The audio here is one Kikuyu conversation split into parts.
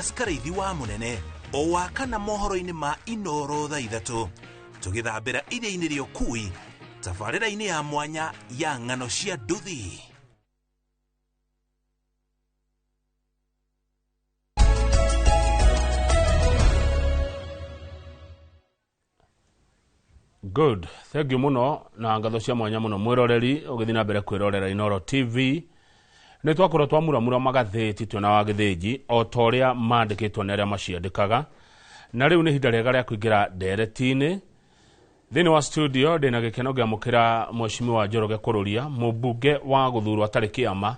Julius Karĩithi wa Mũnene o wa kana mohoro-inĩ ma Inoro thaa 3 tũgĩthambĩra iria-inĩ rĩa ũkui tabarĩra-inĩ ya mwanya ya ng'ano cia nduthi. Good, thank you muno na ngatho cia mwanya muno mwiroreri ũgĩthiĩ na mbere kwĩrorera Inoro TV. Nĩ twakorwo twamuramura magathĩti twĩna wa Gĩthĩnji o ta ũrĩa mandĩkĩtwo nĩ arĩa maciandĩkaga, na rĩu nĩ ihinda rĩega rĩa kũingĩra ndereti-inĩ. Thĩinĩ wa studio ndĩna gĩkeno ngĩamũkĩra Mheshimiwa Njoroge Kũrũria, mũmbunge wa gũthurwo atarĩ kĩama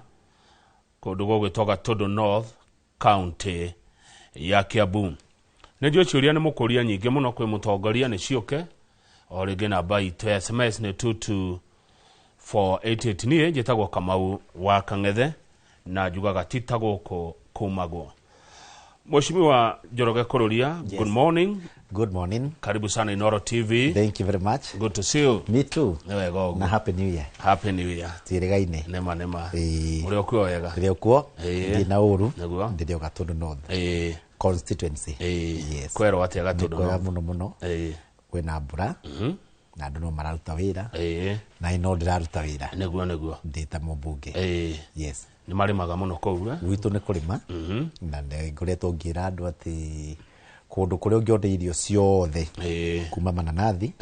kũndũ gũgwĩtwo Gatũndũ North, County ya Kiambu. Nĩ njũĩ ciũria nĩ mũkũria nyingĩ mũno kwĩ mũtongoria, nĩ ciũke o rĩngĩ. Namba itũ ya SMS nĩ 22488. Niĩ njĩtagwo Kamau wa Kang'ethe na njugaga ti ta gũkũ kumagwo. Mheshimiwa Njoroge Kũrũria, Yes. Good morning. Good morning. Karibu sana Inoro TV. Thank you very much. Good to see you. Me too. Nĩ wega ũguo. Na happy new year. Happy New Year. Twĩrĩgaine. Nĩma nĩma. Ĩĩ. Ũrĩ okuo wega? Ndĩrĩ okuo. Ĩĩ. Ndĩ na ũru. Nĩguo. Ndĩrĩ o Gatũndũ North. Constituency. Yes. Kwerwo atĩa Nĩ Gatũndũ kwega North? mũno mũno. Kwĩna mbura. Na andũ no mararuta wĩra. Na no ndĩraruta wĩra. Nĩguo nĩguo. Ndĩ ta mũmbunge. Yes. Nĩ marĩmaga mũno kũu, eh? Gwitũ nĩ kũrĩma. Na nĩ ngoretwo ngĩra andũ atĩ kũndũ kũrĩa ũngĩona irio ciothe kuma mananathi,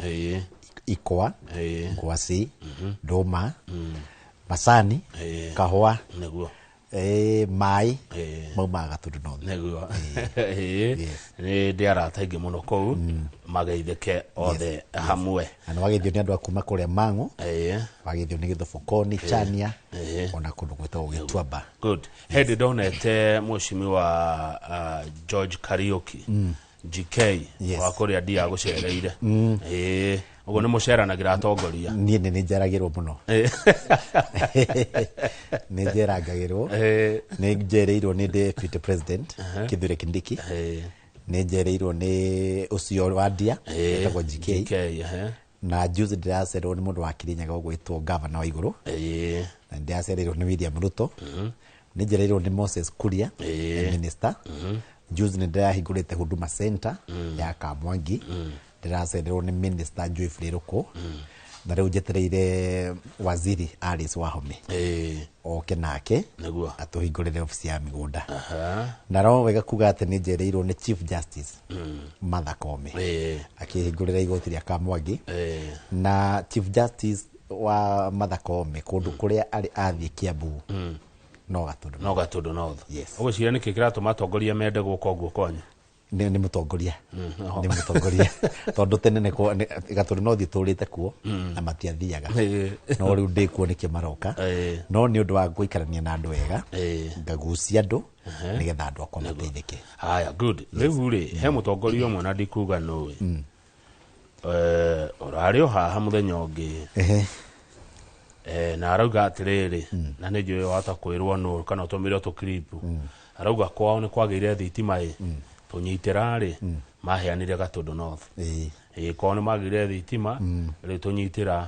ikwa, ngwacĩ, ndũma, macani, kahũa, Nĩguo. Maĩ maumaga Gatũndũ North. Nĩguo. Yes. Nĩ ndĩ arata aingĩ mũno kũu, mageithĩke othe hamwe. Na nĩ wageithio nĩ andũ a kuma kũrĩa Mang'u, wageithio nĩ Gĩthobokoni, Chania, ona kũndũ gwĩtagwo Gĩtuamba. Good. Hĩndĩ ndonete Mheshimiwa George Kariuki GK wa kũrĩa ndia gũcereire. Ũguo nĩ mũceranagĩra atongoria. Niĩ nĩ njeragĩrwo mũno. Nĩ njerangagĩrwo. Nĩ njereirwo nĩ deputy president Kithure Kindiki. Nĩ njereirwo nĩ ũcio wa ndia wĩtagwo GK. GK, ehe. Na juzi ndĩracererwo nĩ mũndũ wa Kirinyaga ũgwĩtwo gavana wa igũrũ. Na ndĩracereirwo nĩ William Ruto. Nĩ njereirwo nĩ Moses Kuria, minister. Juzi nĩ ndĩrahingũrĩte Huduma Center ya Kamwangi. Ndĩracererwo nĩ minister Joyce Rũkũ. Na rĩu njetereire waziri Alice Wahome oke nake Nĩguo. atũhingũrĩre obici ya mĩgũnda. Na no wega kuga atĩ nĩ njereirwo nĩ Chief Justice Martha Koome akĩhingũrĩra igoti rĩa Kamwangi. Na Chief Justice wa Martha Koome kũndũ kũrĩa arĩ athiĩ Kiambu no Gatũndũ. No Gatũndũ North. Yes. Ũgwĩciria nĩkĩ kĩratũma atongoria mende gũka ũguo kwanyu? Nĩ mũtongoria, nĩ mũtongoria, tondũ tene Gatũndũ North tũrĩte kuo na matiathiaga, no rĩu ndĩ kuo nĩkĩo maroka. No nĩ ũndũ wa gũikarania na andũ wega, ngagucia andũ nĩgetha andũ akwa mateithĩke. Haya, good. Rĩu rĩ, he mũtongoria ũmwe na ndikuga nũĩ ũrarĩ o haha mũthenya ũngĩ, na arauga atĩrĩrĩ, na nĩ njũĩ wahota kwĩrwo nũ kana ũtũmĩrwo tũkiripu, arauga kwao nĩ kwagĩire thitima ĩ tũnyitĩra rĩ maheanire Gatũndũ North. Kwao nĩ magĩire thitima rĩu tũnyitĩra,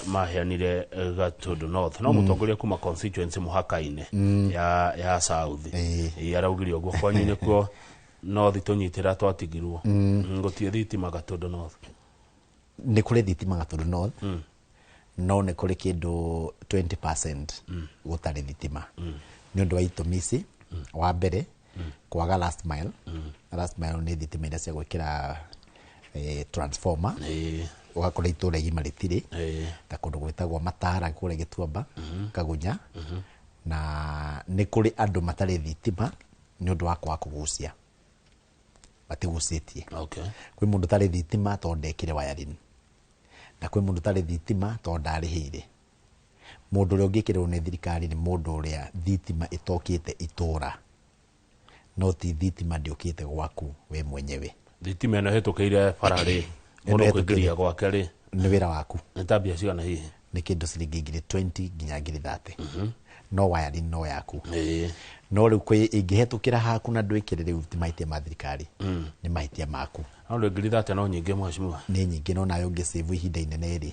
maheanire Gatũndũ North. No mũtongoria kuma constituency mũhaka-inĩ ya South. Araugire ũguo kwanyu nĩkuo North tũnyitĩra twatigirwo. Gũtirĩ thitima Gatũndũ North. Nĩ kũrĩ thitima Gatũndũ North, no nĩ kũrĩ kĩndũ 20% gũtarĩ thitima nĩ ũndũ wa itũmi ici. Wa mbere, kwaga last mile. Last mile nĩ thitima iria cia gwĩkĩra transformer, ũgakora itũra igima rĩtirĩ, ta kũndũ gwĩtagwo Matara kũrĩa Gĩtuamba, Kagunya. Na nĩ kũrĩ andũ matarĩ thitima nĩ ũndũ wa kwaga kũgucia, matigucĩtie. Kwĩ mũndũ ũtarĩ thitima tondũ ndekire wiring, na kwĩ mũndũ ũtarĩ thitima tondũ ndarĩhĩire. Mũndũ ũrĩa ũngĩkĩrĩrwo nĩ thirikari nĩ mũndũ ũrĩa thitima ĩtokĩte itũra, no ti thitima ndĩũkĩte gwaku we mwenyewe. Thitima ĩno ĩhĩtũkĩire bara rĩ, Ĩno mũndũ ĩhĩtũkĩire. kũingĩria gwake rĩ, nĩ wĩra waku. Nĩ ta mbia cigana hihi? Nĩ kĩndũ ciringi ngiri 20 nginya ngiri 30, no wiring no yaku. No rĩu kwĩ ĩngĩhetũkĩra haku na ndwĩkĩre, rĩu ti mahĩtia ma thirikari, nĩ mahĩtia maku. No rĩu ngiri 30 no nyingĩ, mheshimiwa. Nĩ nyingĩ, no nawe ũngĩ save ihinda inene rĩ,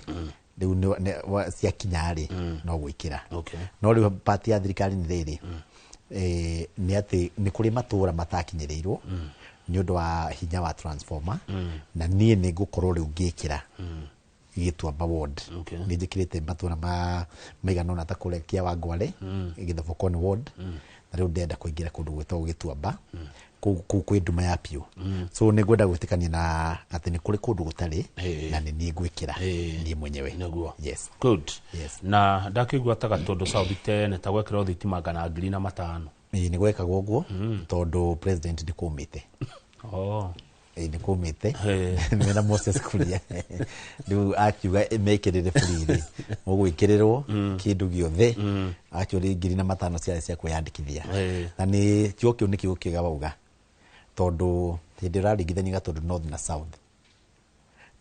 rĩu ciakinya rĩ, no gwĩkĩra. No rĩu part ya thirikari nĩ rĩrĩ, Nĩ atĩ nĩ kũrĩ matũra matakinyĩrĩirwo nĩ ũndũ wa hinya wa transformer, na niĩ nĩ ngũkorwo rĩu ngĩkĩra Gĩtuamba ward. Nĩ njĩkĩrĩte matũra ma maigana ũna ta kũrĩa Kĩawangware, Gĩthobokoni ward, na rĩu ndĩrenda kũingĩra kũndũ gwĩtagwo Gĩtuamba. Kũu kwĩ nduma ya biũ, so nĩ ngwenda gwĩtĩkania na atĩ nĩ kũrĩ kũndũ gũtarĩ na nĩ niĩ ngwĩkĩra niĩ mwenyewe. Nĩguo. Yes. Good. Yes. Na ndakĩigua ta Gatũndũ South tene ta gwekĩrwo thitima ngana 5,000. Ĩĩ, nĩ gwekagwo ũguo tondũ president nĩ kũmĩte. Ĩĩ, nĩ kũmĩte. Mena Moses Kuria rĩu akiuga mekĩrĩre bũrĩrĩ mũgwĩkĩrĩrwo kĩndũ gĩothe. Actually 5,000 ciarĩ cia kwĩyandĩkithia. Na nĩ kiugo kĩu nĩ kiugo kĩega wauga, tondũ hĩndĩ ũraringithania Gatũndũ North na South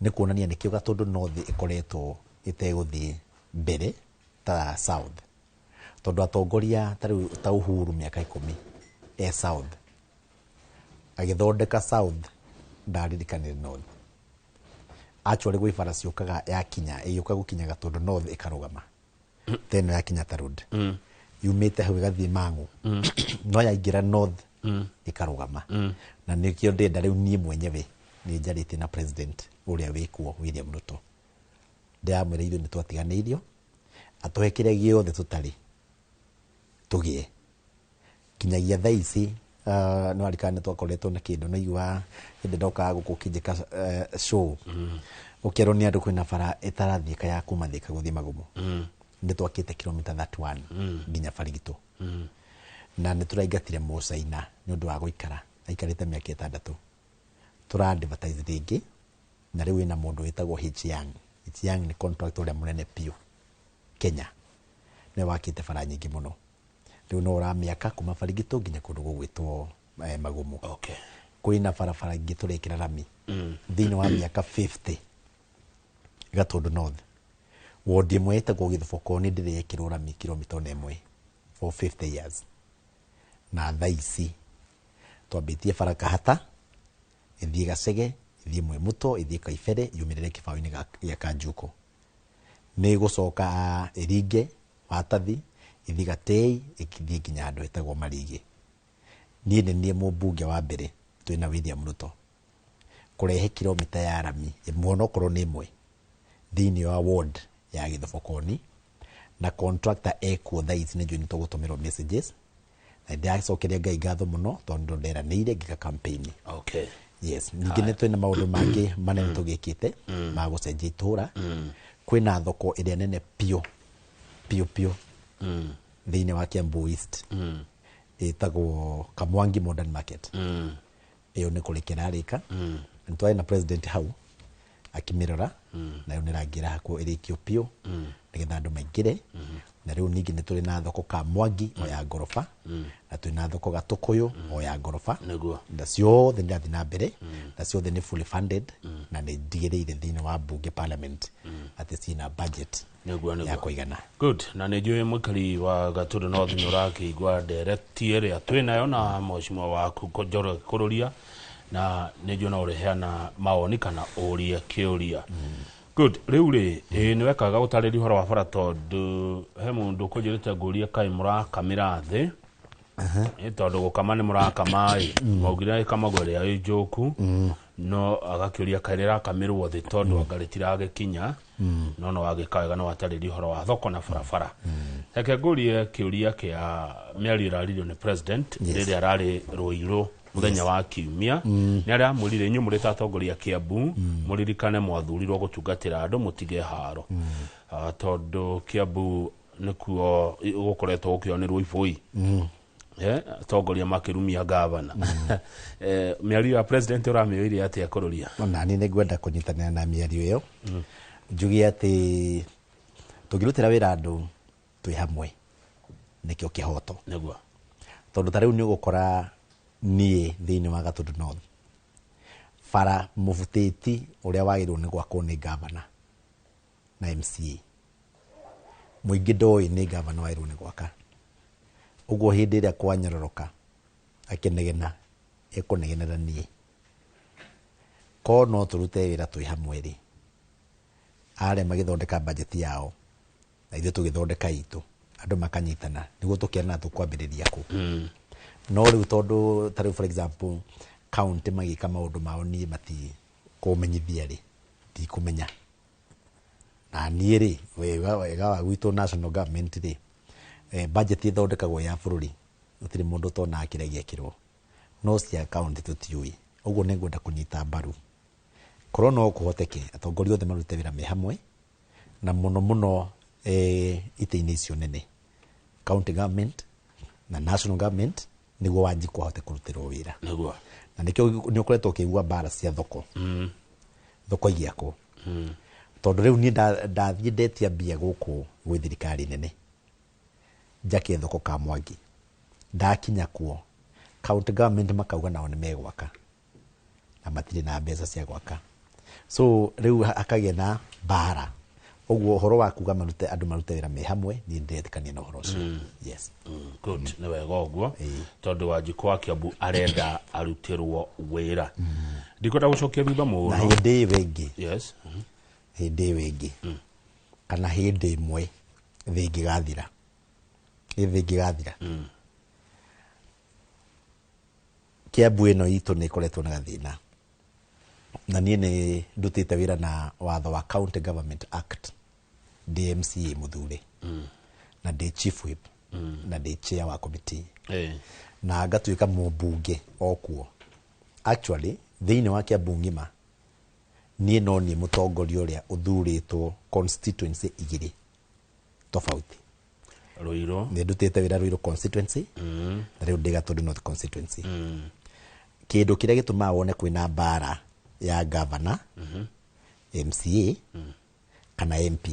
nĩ kuonania nĩkĩo Gatũndũ North ĩkoretwo ĩtegũthiĩ mbere ta South, tondũ atongoria ta rĩu ta Uhuru mĩaka 10 e South agĩthondeka South ndaririkanire North. Actually gwĩ bara ciũkaga yakinya ĩgĩũka gũkinya Gatũndũ North ĩkarũgama teno ya Kenyatta Road, yumĩte hau ĩgathiĩ Mang'u, no yaingĩra North ĩkarũgama. Na nĩkĩo ndĩrenda rĩu niĩ mwenyewe nĩ njarĩtie na president ũrĩa wĩkuo William Ruto, ndĩramwĩra ithuĩ nĩ twatiganĩirio, atũhe kĩrĩa gĩothe tũtarĩ tũgĩe kinyagia thaa ici. Nĩ warikana nĩ twakoretwo na kĩndũ naigua hĩndĩ ndokaga gũkũ ũkĩnjĩka show, ũkerwo nĩ andũ kwĩna bara ĩtarathiĩka ya kuma Thĩka gũthiĩ Magumo. Nĩ twakĩte kilomita 31 nginya Barigitũ, na nĩ tũraingatire Mũcaina nĩ ũndũ wa gũikara aikarĩte mĩaka 6. Tũra advertise rĩngĩ na rĩu ĩna mũndũ wĩtagwo H Young. H Young nĩ contractor ũrĩa mũnene biũ Kenya, nĩwe wakĩte bara nyingĩ mũno. Rĩu no ũramĩaka kuma Barigitũ nginya kũndũ gũgwĩtwo Magumu. Kwĩna barabara ingĩ tũrekĩra rami thĩinĩ wa mĩaka 50 Gatũndũ North. Wodi ĩmwe ĩtagwo Gĩthobokoni ndĩrĩ yekĩrwo rami kilomita ona ĩmwe for 50 years, na thaa ici twambĩtie bara Kahata ĩthiĩ Gacege, ĩthiĩ Mwĩmũto, ĩthiĩ Kaibere, yumĩrĩre kĩbaũ-inĩ gĩa Kanjuko. Nĩ ĩgũcoka ĩringe Watathi, ĩthiĩ Gatei, ĩthiĩ nginya handũ hetagwo Marigĩ. Niĩ nĩ niĩ mũmbunge wa mbere twĩna William Ruto kũrehe kilomita ya rami ĩmwe onokorwo nĩ ĩmwe thĩinĩ wa ward ya Gĩthobokoni, na contractor ekuo thaa ici nĩ njũĩ nĩ tũgũtũmĩrwo messages, na ndĩracokeria Ngai ngatho mũno tondũ nderanĩire ngĩka campaign. Yes, ningĩ nĩ twĩna maũndũ mangĩ manene tũgĩkĩte ma gũcenjia itũra. Kwĩna thoko ĩrĩa nene biũ biũ biũ thĩinĩ wa Kiambu East ĩtagwo Kamwangi Modern Market. Ĩyo nĩ kũrĩka ĩrarĩka. Nĩ twarĩ na president hau akĩmĩrora, na rĩu nĩ ĩrangĩra hakwo ĩrĩkio biũ nĩgetha andũ maingĩre. Na rĩu ningĩ nĩ tũrĩ na thoko Kamwangi o ya ngoroba, na twĩ na thoko Gatũkũyũ o ya ngoroba. Na ciothe nĩ irathiĩ na mbere, na ciothe nĩ fully funded, na nĩ ndigĩrĩire thĩinĩ wa bunge parliament atĩ ciĩna budget ya kũigana. Good. Na nĩ njũĩ mũikari wa Gatũndũ North nĩ ũrakĩigua ndereti ĩrĩa twĩnayo na mheshimiwa waku Njoroge Kũrũria, na nĩ njũĩ no ũrĩheana mawoni kana ũrie kĩũria. Good. Rĩu rĩ, ĩĩ nĩ wekaga gũtarĩria ũhoro wa bara, tondũ he mũndũ ũkũnjĩrĩte ngũrie kaĩ mũrakamĩra thĩ. Tondũ gũkama nĩ mũrakama ĩ, maugire ĩkamagwo ĩrĩa ĩ njũku, no agakĩũria kaĩ rĩrakamĩrwo thĩ tondũ anga rĩtiragĩkinya. No wagĩka wega no watarĩria ũhoro wa thoko na barabara. Reke ngũrie kĩũria kĩa mĩario ĩraririo nĩ president rĩrĩa ararĩ Rũirũ mũthenya wa kiumia. Nĩ arĩa amwĩrire inyuĩ mũrĩ ta atongoria Kiambu mũririkane mwathurirwo gũtungatĩra andũ, mũtige haro. Tondũ Kiambu nĩkuo gũkoretwo gũkĩonerwo ibũi, atongoria makĩrumia gavana. Mĩario ya president ũramĩoire atĩa Kũrũria? Ona niĩ nĩ ngwenda kũnyitanĩra na mĩario ĩyo, njuge atĩ tũngĩrutĩra wĩra andũ twĩ hamwe nĩkĩo kĩhoto. Tondũ ta rĩu nĩ ũgũkora niĩ thĩinĩ wa Gatũndũ North bara mũbutĩti ũrĩa wagĩrĩirwo nĩ gwakwo nĩ gavana na MCA, mũingĩ ndoĩ nĩ gavana wagĩrĩirwo nĩ gwaka. Ũguo hĩndĩ ĩrĩa kwanyororoka akĩnegena ekũnegenera niĩ ko no tũrute wĩra twĩ hamwe rĩ, arĩa magĩthondeka budget yao na ithuĩ tũgĩthondeka itũ Andũ makanyitana nĩguo tũkĩrana tũkwambĩrĩria kũ. No rĩu tondũ ta rĩu for example county magĩka maũndũ mao, niĩ mati kũmenyithia rĩ, ndikũmenya. Na niĩ rĩ, wega wa gwitũ national government rĩ, budget ĩthondekagwo ya bũrũri, gũtirĩ mũndũ ũtonaga kĩrĩa gĩekĩrwo, no cia county tũtiũĩ. Ũguo nĩ ngwenda kũnyita mbaru korwo no kũhoteke atongoria othe marute wĩra me hamwe, na mũno mũno itĩ-inĩ icio nene, county government na national government, nĩguo Wanjikũ ahote kũrutĩrwo wĩra. Na nĩkĩo nĩ ũkoretwo ũkĩigua mbara cia thoko, thoko igĩakwo, tondũ rĩu niĩ ndathiĩ ndetia mbia gũkũ gwĩ thirikari nene njake thoko ka Mwangi, ndakinya kuo county government makauga nao nĩ megwaka na matirĩ na mbeca cia gwaka. So rĩu hakagĩa na mbara. Ũguo ũhoro wa kuga marute, andũ marute wĩra me hamwe, niĩ ndĩretĩkania na ũhoro ũcio, yes. Good, nĩ wega ũguo, tondũ Wanjikũ wa Kiambu arenda arutĩrwo wĩra. Ndikwenda gũcokia thutha Na mũno. hĩndĩ ĩyo ĩngĩ, hĩndĩ ĩyo ĩngĩ kana hĩndĩ ĩmwe thĩ ĩngĩgathira, ĩ thĩ ĩngĩgathira, Kiambu ĩno itũ nĩ ĩkoretwo na gathĩna, na niĩ nĩ ndutĩte wĩra na watho wa County Government Act ndĩ MCA mũthure, na ndĩ chief whip, na ndĩ chair wa committee, na ngatuĩka mũmbunge o kuo. Actually thĩinĩ wa Kiambu ng'ima niĩ no niĩ mũtongoria ũrĩa ũthurĩtwo constituency igĩrĩ tofauti. Rũirũ. Nĩ ndutĩte wĩra Ruiru constituency, na rĩu ndĩ Gatundu North constituency. Kĩndũ kĩrĩa gĩtũmaga wone kwĩna mbara ya governor, MCA kana MP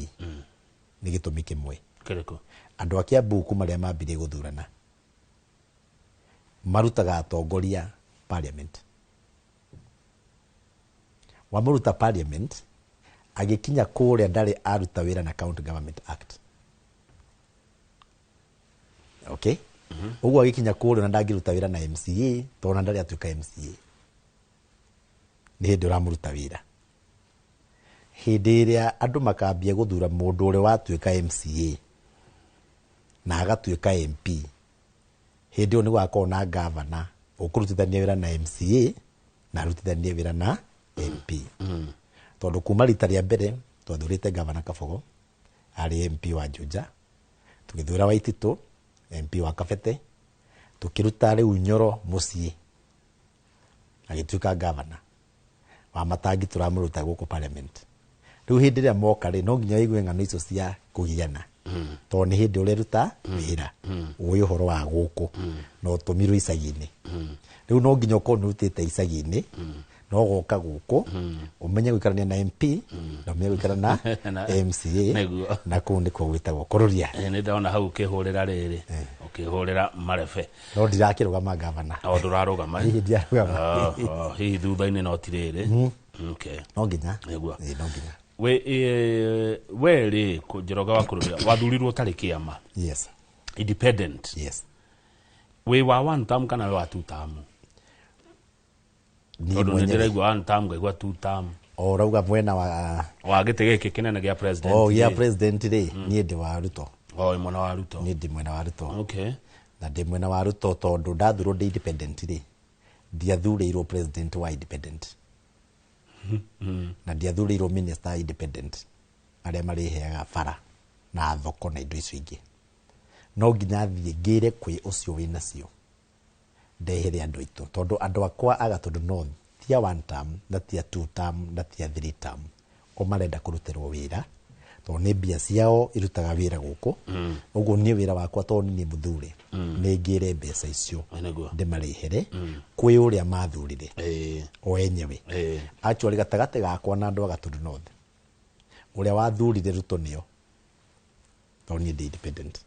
nĩ gĩtũmi kĩmwe. Kĩrĩkũ? Andũ a Kiambu kuma rĩrĩa mambirie gũthurana marutaga atongoria parliament. Wamũruta parliament, agĩkinya kũrĩa ndarĩ aruta wĩra na County Government Act, okay? Ũguo agĩkinya kũrĩa na ndangĩruta wĩra na MCA, tondũ na ndarĩ atuĩka MCA. Nĩ hĩndĩ ũramũruta wĩra. Hĩndĩ ĩrĩa andũ makambia gũthura mũndũ ũrĩa watuĩka MCA na agatuĩka MP, hĩndĩ ĩyo nĩ gũgakorwo na gavana ũkũrutithania wĩra na MCA na arutithanie wĩra na MP, tondũ kuma rita rĩa mbere twathurĩte gavana Kabogo arĩ MP wa Juja, tũgĩthura Waititũ MP wa Kabete, tũkĩruta rĩu Nyoro mũciĩ agĩtuĩka gavana wa Matangi, tũramũruta gũkũ parliament. Rĩu hĩndĩ ĩrĩa moka rĩ, no nginya wĩigue ng'ano icio cia kũgiana, tondũ nĩ hĩndĩ ũreruta wĩra ũĩ ũhoro wa gũkũ na ũtũmirwo icagi-inĩ. Rĩu no nginya ũkorwo nĩ ũrutĩte icagi-inĩ no goka gũkũ ũmenye gũikarania na MP na ũmenye gũikara na MCA. Na kũu nĩkuo gwĩtagwo kũrũria. Nĩ ndona hau ũkĩhũrĩra rĩrĩ, ũkĩhũrĩra marebe. No ndirakĩrũgama gavana. O ndũrarũgama, eh? Hihi ndiarũgama. Oh, hihi thutha-inĩ no ti rĩrĩ, okay. No nginya. Nĩguo. Ĩĩ, no nginya. We we rĩ, Njoroge wa Kũrũria, wathurirwo ũtarĩ kĩama? Yes. Independent? Yes. Wĩ wa one term kana wĩ wa two term? Niĩ Tondũ nĩ mwenyewe. ndĩraigua one term, ngaigua two term. O ũrauga mwena wa wa gĩtĩ gĩkĩ kĩnene gĩa president. O gĩa rĩ. president rĩ, niĩ ndĩ wa Ruto. O wĩ mwena wa Ruto? Niĩ ndĩ mwena wa Ruto. Na ndĩ mwena wa Ruto tondũ ndathurwo ndĩ independent rĩ, ndiathurĩirwo president wa independent na ndiathurĩirwo minister independent arĩa marĩheaga bara na thoko na indo icio ingĩ. No nginya thiĩ ngĩre kwĩ ũcio wĩnacio ndehere andũ aitũ, tondũ andũ akwa a Gatundu North ti a one term na ti a two term na ti a three term, o marenda kũrutĩrwo wĩra tondũ nĩ mbia ciao irutaga wĩra gũkũ. Ũguo niĩ wĩra wakwa, tondũ nĩ niĩ mũthure, nĩ ngĩre mbeca icio ndĩmarĩhere kwĩ ũrĩa mathurire o enyewe. Actually gatagatĩ gakwa na andũ a Gatundu North, ũrĩa wathurire Ruto nĩo, tondũ niĩ ndĩ independent,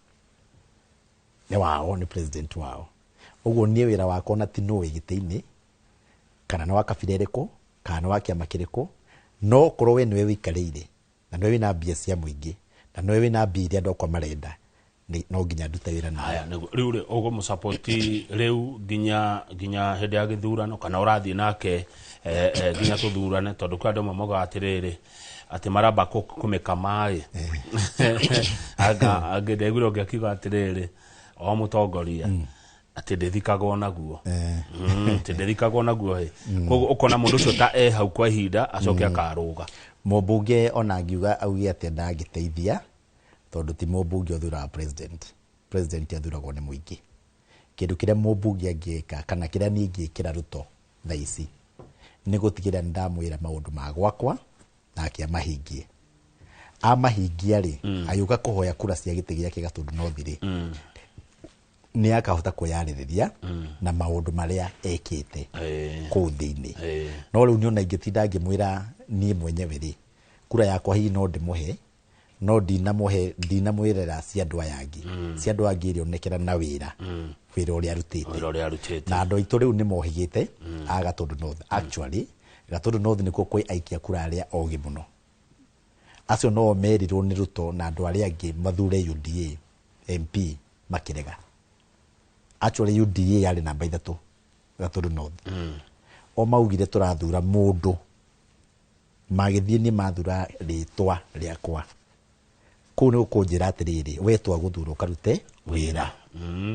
nĩ wao, nĩ president wao. Ũguo niĩ wĩra wakwa na ti nũ wĩ gĩtĩ-inĩ kana nĩ wa kabira ĩrĩkũ kana nĩ wa kĩama kĩrĩkũ, no korwo we nĩwe wĩikarĩire na nĩwe wĩna mbia cia mũingĩ na nĩwe wĩna mbia iria andũ akwa marenda, No nginya ndute wĩra nawe. Haya, nĩguo rĩu rĩ ũgũmũsapoti rĩu nginya hĩndĩ ya gĩthurano, kana ũrathiĩ nake nginya tũthurane? Tondũ kwĩ andũ amwe maugaga atĩrĩrĩ, atĩ maramba kũmĩkama ĩ anga angĩ. Ndaiguire ũngĩ akiuga atĩrĩrĩ, o mũtongoria atĩ ndĩthikagwo naguo. Atĩ ndĩthikagwo naguo ĩ. Koguo ũkona mũndũ ũcio ta e hau kwa ihinda, acoke akarũga. Mũmbunge ona angiuga auge atĩa, ndangĩteithia, tondũ ti mũmbunge ũthuraga president. President athuragwo nĩ mũingĩ. Kĩndũ kĩrĩa mũmbunge angĩka, kana kĩrĩa niĩ ingĩkĩra Ruto thaa ici, nĩ gũtigĩrĩra nĩ ndamwĩra maũndũ ma gwakwa nake amahingie. Amahingia rĩ, agĩũka kũhoya kura cia gĩtĩ gĩake Gatũndũ North rĩ, nĩ akahota kwĩyarĩrĩria na maũndũ marĩa ekĩte kũu thĩinĩ. No rĩu nĩona ingĩtinda ngĩmwĩra niĩ mwenyewe rĩ, kura yakwa hihi no ndĩmũhe, no ndinamũhe, ndinamwĩrera cia andũ aya angĩ. Cia andũ angĩ ĩrĩonekera na wĩra ũrĩa arutĩte. Wĩra ũrĩa arutĩte. Na andũ aitũ rĩu nĩ mohĩgĩte a Gatũndũ North. Actually, Gatũndũ North nĩkuo kwĩ aikia kura arĩa ogĩ mũno. Acio no merirwo nĩ Ruto na andũ arĩa angĩ mathure UDA MP, makĩrega. Actually, UDA yarĩ namba 3 Gatũndũ North. O maugire tũrathura mũndũ, magĩthiĩ nĩ mathura rĩtwa rĩakwa. Kũu nĩ gũkũnjĩra atĩrĩrĩ, we twagũthura ũkarute wĩra,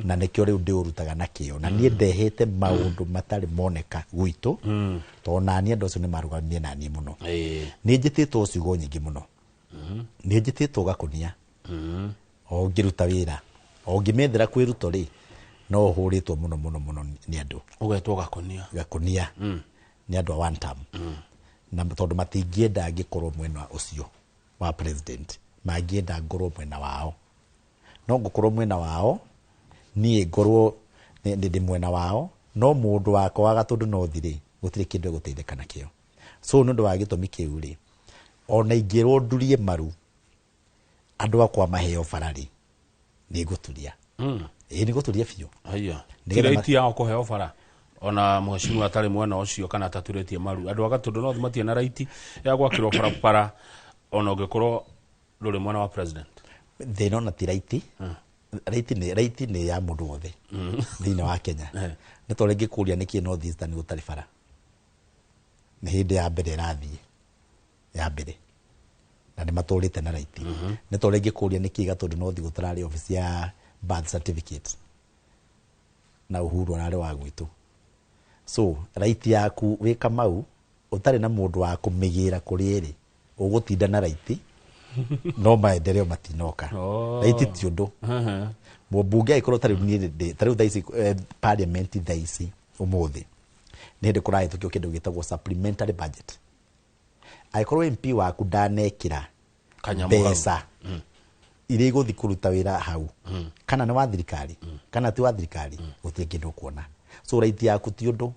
na nĩkĩo rĩu ndĩũrutaga na kĩo, na niĩ ndehete maũndũ matarĩ moneka gwitũ, tondũ naniĩ andũ acio nĩ marũgamire naniĩ mũno. Nĩ njĩtĩtwo ciugo nyingĩ mũno, nĩ njĩtĩtwo gakũnia o ngĩruta wĩra, o ngĩmethera kwĩ Ruto rĩ, no ũhũrĩtwo mũno mũno mũno nĩ andũ. Ũgetwo gakũnia? Gakũnia nĩ andũ a one term, na tondũ matingĩenda ngĩkorwo mwena ũcio wa president, mangĩenda ngorwo mwena wao. No ngũkorwo mwena wao, niĩ ngorwo ndĩ mwena wao, no mũndũ wakwa wa Gatũndũ North rĩ, gũtirĩ kĩndũ egũteithĩka nakĩo. So nĩ ũndũ wa gĩtũmi kĩu rĩ, ona ingĩrwo ndurie maru andũ akwa maheo bara rĩ, nĩ ngũturia. Ĩĩ, nĩ ngũturia biũ. Haya. Nĩgetha ti right yao kũheo bara ona mheshimiwa atarĩ mwena ũcio kana ataturĩtie maru? Andũ a Gatũndũ North matirĩ na right ya gwakĩrwo barabara ona ũngĩkorwo ndũrĩ mwena wa president? Thĩna ona ti right. Right nĩ right, nĩ ya mũndũ wothe thĩinĩ wa Kenya. Nĩ tondũ ingĩkũria nĩkĩ North Eastern gũtarĩ bara, nĩ hĩndĩ ya mbere ĩrathiĩ ya mbere na nĩ matũrĩte na right. Nĩ tondũ ingĩkũria nĩkĩ Gatũndũ North gũtararĩ office ya birth certificate na Uhuru ararĩ wa gwitũ. So right yaku wĩ Kamau ũtarĩ na mũndũ wa kũmĩgĩra kũrĩ ĩrĩ, ũgũtinda na right, no maendeleo matinoka. Right ti ũndũ. Mũmbunge angĩkorwo tarĩu niĩ tarĩu thaa ici, parliament thaa ici ũmũthĩ nĩ hĩndĩ kũrahĩtũkio kĩndũ gĩtagwo supplementary budget, angĩkorwo MP waku ndanekĩra kanyamũ hau. Mbeca iria igũthiĩ kũruta wĩra hau, kana nĩ wa thirikari kana ti wa thirikari, gũtirĩ kĩndũ ũkuona. So right yaku ti ũndũ.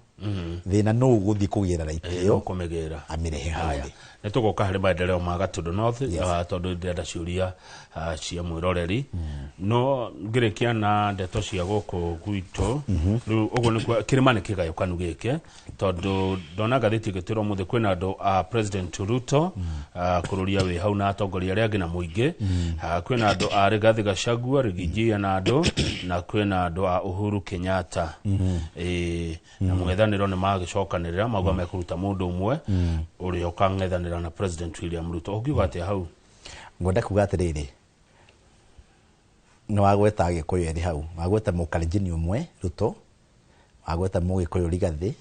Thĩna nũ ũgũthiĩ kũgĩra right ĩyo, kũmĩgĩra, amĩrehe hau Haya. thĩ. Nĩ tũgoka harĩ maendeleo ma Gatũndũ North. Yes. Tondũ ndĩrenda ciũria cia mwĩroreri, no ngĩrĩkia na ndeto cia gũkũ gwitũ rĩu ũguo nĩkuo kĩrĩma nĩ kĩgayũkanu gĩkĩ, tondũ ndona ngathĩti ĩgĩtwĩra ũmũthĩ kwĩna andũ a President Ruto, kũrũria wĩ hau na atongoria arĩa angĩ na mũingĩ. Kwĩna andũ a Rigathi Gachagua, Rigijia na andũ, na kwĩna andũ a Uhuru Kenyatta. Ĩĩ, na mũng'ethanĩro nĩ magĩcokanĩrĩra mauga mekũruta mũndũ ũmwe ũrĩa ũkang'ethanĩra na President William Ruto. Ũngiuga atĩa hau? Ngwenda kuga atĩrĩrĩ, nĩ wagweta Agĩkũyũ erĩ hau, wagweta Mũkalenjini ũmwe Ruto, wagweta Mũgĩkũyũ Rigathĩ,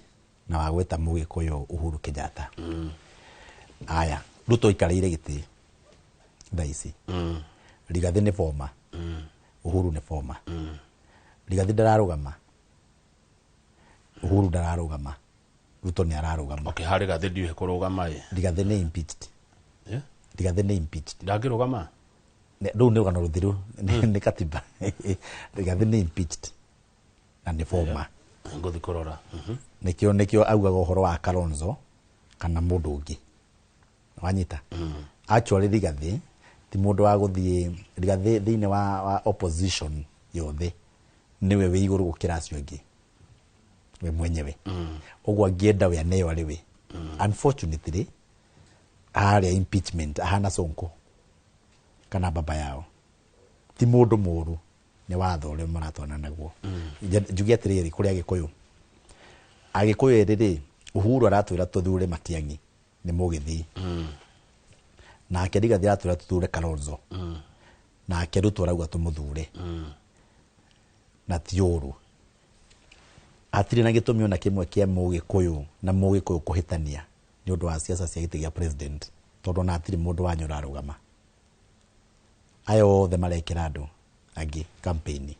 na wagweta Mũgĩkũyũ Uhuru Kenyatta. Aya, Ruto aikarĩire gĩtĩ thaa ici. Rigathĩ nĩ former, Uhuru nĩ former. Rigathĩ ndararũgama, Uhuru ndararũgama, Ruto nĩ ararũgama. Okay, harĩ Gathĩ ndiũĩ kũrũgama ĩ. Rigathĩ nĩ impeached. Eh? Rigathĩ nĩ impeached. Ndangĩrũgama? Rũu nĩ rũgano rũthiru, nĩ katiba. Rigathĩ nĩ impeached na nĩ former. Ngũthi kũrora. Nĩkĩo augaga ũhoro wa Kalonzo kana mũndũ ũngĩ wanyita. Actually, Rigathĩ ti mũndũ wa gũthiĩ. Rigathĩ thĩinĩ wa opposition yothe nĩwe wĩ igũrũ gũkĩra acio angĩ we mwenyewe. Ũguo angĩenda we aneo arĩ we. Unfortunately, harĩa impeachment ahana Sonko kana baba yao. Ti mũndũ mũru, nĩ watho ũrĩa maratwana naguo. Njuge atĩrĩrĩ, kũrĩ Agĩkũyũ, Agĩkũyũ erĩ rĩ, Uhuru aratwĩra tũthure Matiang'i nĩ Mũgĩthii, nake Rigathi aratwĩra tũthure Kalonzo, nake Ruto arauga tũmũthure, na ti ũru. Hatirĩ na gĩtũmi ona kĩmwe kĩa Mũgĩkũyũ na Mũgĩkũyũ kũhĩtania nĩ ũndũ wa siasa cia gĩtĩ gĩa president, tondũ ona hatirĩ mũndũ wanyu ũrarũgama. Aya othe marekĩra andũ angĩ campaign.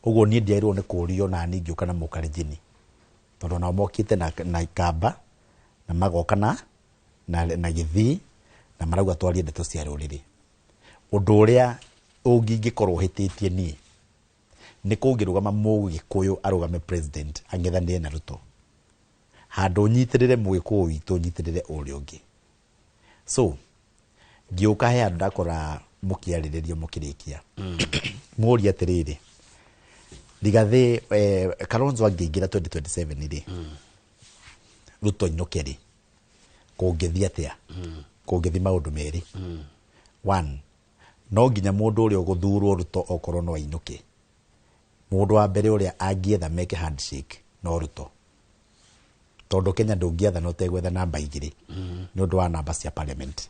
Ũguo niĩ ndiagĩrĩirwo nĩ kũũrio na niĩ ngĩũka na Mũkalenjini, tondũ nao mokĩte na Ikamba na magoka na Gĩthii na marauga twarie ndeto cia rũrĩrĩ. Ũndũ ũrĩa ũngĩngĩkorwo hĩtĩtie niĩ nĩ kũngĩrũgama Mũgĩkũyũ arũgame president ang'ethanĩre na Ruto, handũ nyitĩrĩre Mũgĩkũyũ witũ, nyitĩrĩre ũrĩa ũngĩ. So ngĩũka he handũ ndakora mũkĩarĩrĩrio, mũkĩrĩkia mũrie atĩrĩrĩ, Rigathĩ, Kalonzo angĩingĩra 2027 rĩ, Ruto ainũke rĩ, kũngĩthiĩ atĩa? Kũngĩthiĩ maũndũ merĩ. One, no nginya mũndũ ũrĩa ũgũthurwo Ruto okorwo no ainũke, mũndũ wa mbere ũrĩa angĩetha meke handshake no Ruto, tondũ Kenya ndũngĩathana ũtegwetha namba igĩrĩ nĩ ũndũ wa namba cia parliament,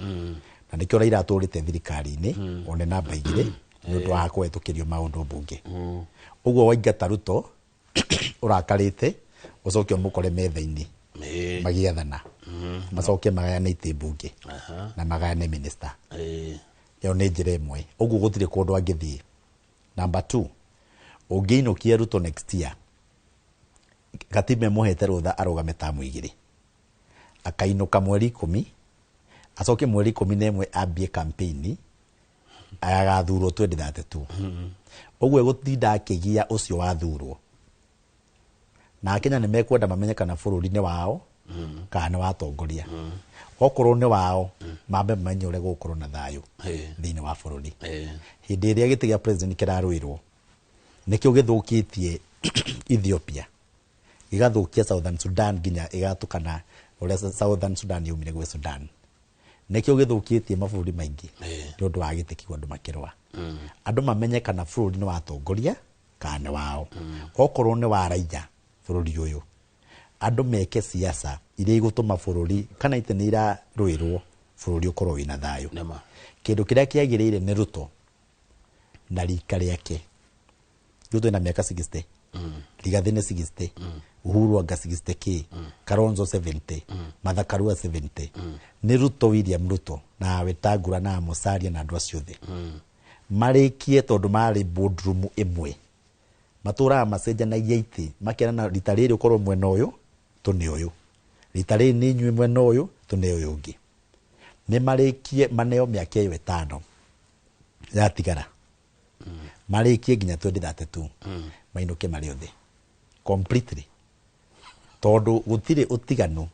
na nĩkĩo Raila atũrĩte thirikari-inĩ one namba igĩrĩ nĩ ũndũ wa kũhetũkĩrio maũndũ mbunge. Ũguo waingata Ruto ũrakarĩte, ũcoke ũmũkore metha-inĩ magĩathana, macoke magayane itĩ mbunge na magayane minister. Ĩyo nĩ njĩra ĩmwe. Ũguo gũtirĩ kũndũ angĩthiĩ. Number two, ũngĩinũkia Ruto next year, katiba ĩmũhete rũtha arũgame tamu igĩrĩ, akainũka mweri 10, acoke mweri 11 ambie campaign agathurwo 2032. Ũguo egũtinda akĩgia ũcio wathurwo, na Akenya nĩ mekwenda mamenye kana bũrũri nĩ wao kana nĩ watongoria. Okorwo nĩ wao, mambe mamenye ũrĩa gũgũkorwo na thayũ thĩinĩ wa bũrũri. Hĩndĩ ĩrĩa gĩtĩ gĩa president kĩrarũĩrwo, nĩkĩo gĩthũkĩtie Ethiopia, gĩgathũkia Southern Sudan, nginya ĩgatũkana ũrĩa Southern Sudan yaumire gwĩ Sudan. Nĩkĩo gĩthũkĩtie mabũrũri maingĩ nĩ ũndũ wa gĩtĩ kĩu andũ makĩrũa. Andũ mamenye kana bũrũri nĩ watongoria kana nĩ wao. Okorwo nĩ wa raia bũrũri ũyũ, andũ meke siasa iria igũtũma bũrũri, kana itĩ nĩ irarũĩrwo, bũrũri ũkorwo wĩna thayũ. Nĩma. Kĩndũ kĩrĩa kĩagĩrĩire nĩ Ruto na rika rĩake. Ruto ena mĩaka 60, Rigathi nĩ 60, Uhuru anga 60 k, Kalonzo 70, Martha Karua 70. Nĩ Ruto, William Ruto na Wetangula na Musalia na andũ acio othe marĩkie, tondũ marĩ boardroom ĩmwe, matũraga macenjanagia itĩ, makerana rita rĩrĩ ũkorwo mwena ũyũ, tũne ũyũ, rita rĩrĩ nĩ inyuĩ mwena ũyũ, tũne ũyũ ũngĩ. Nĩ marĩkie maneo mĩaka ĩyo 5 yatigara, marĩkie nginya 2032, mainũke marĩ othe completely, tondũ gũtirĩ ũtiganu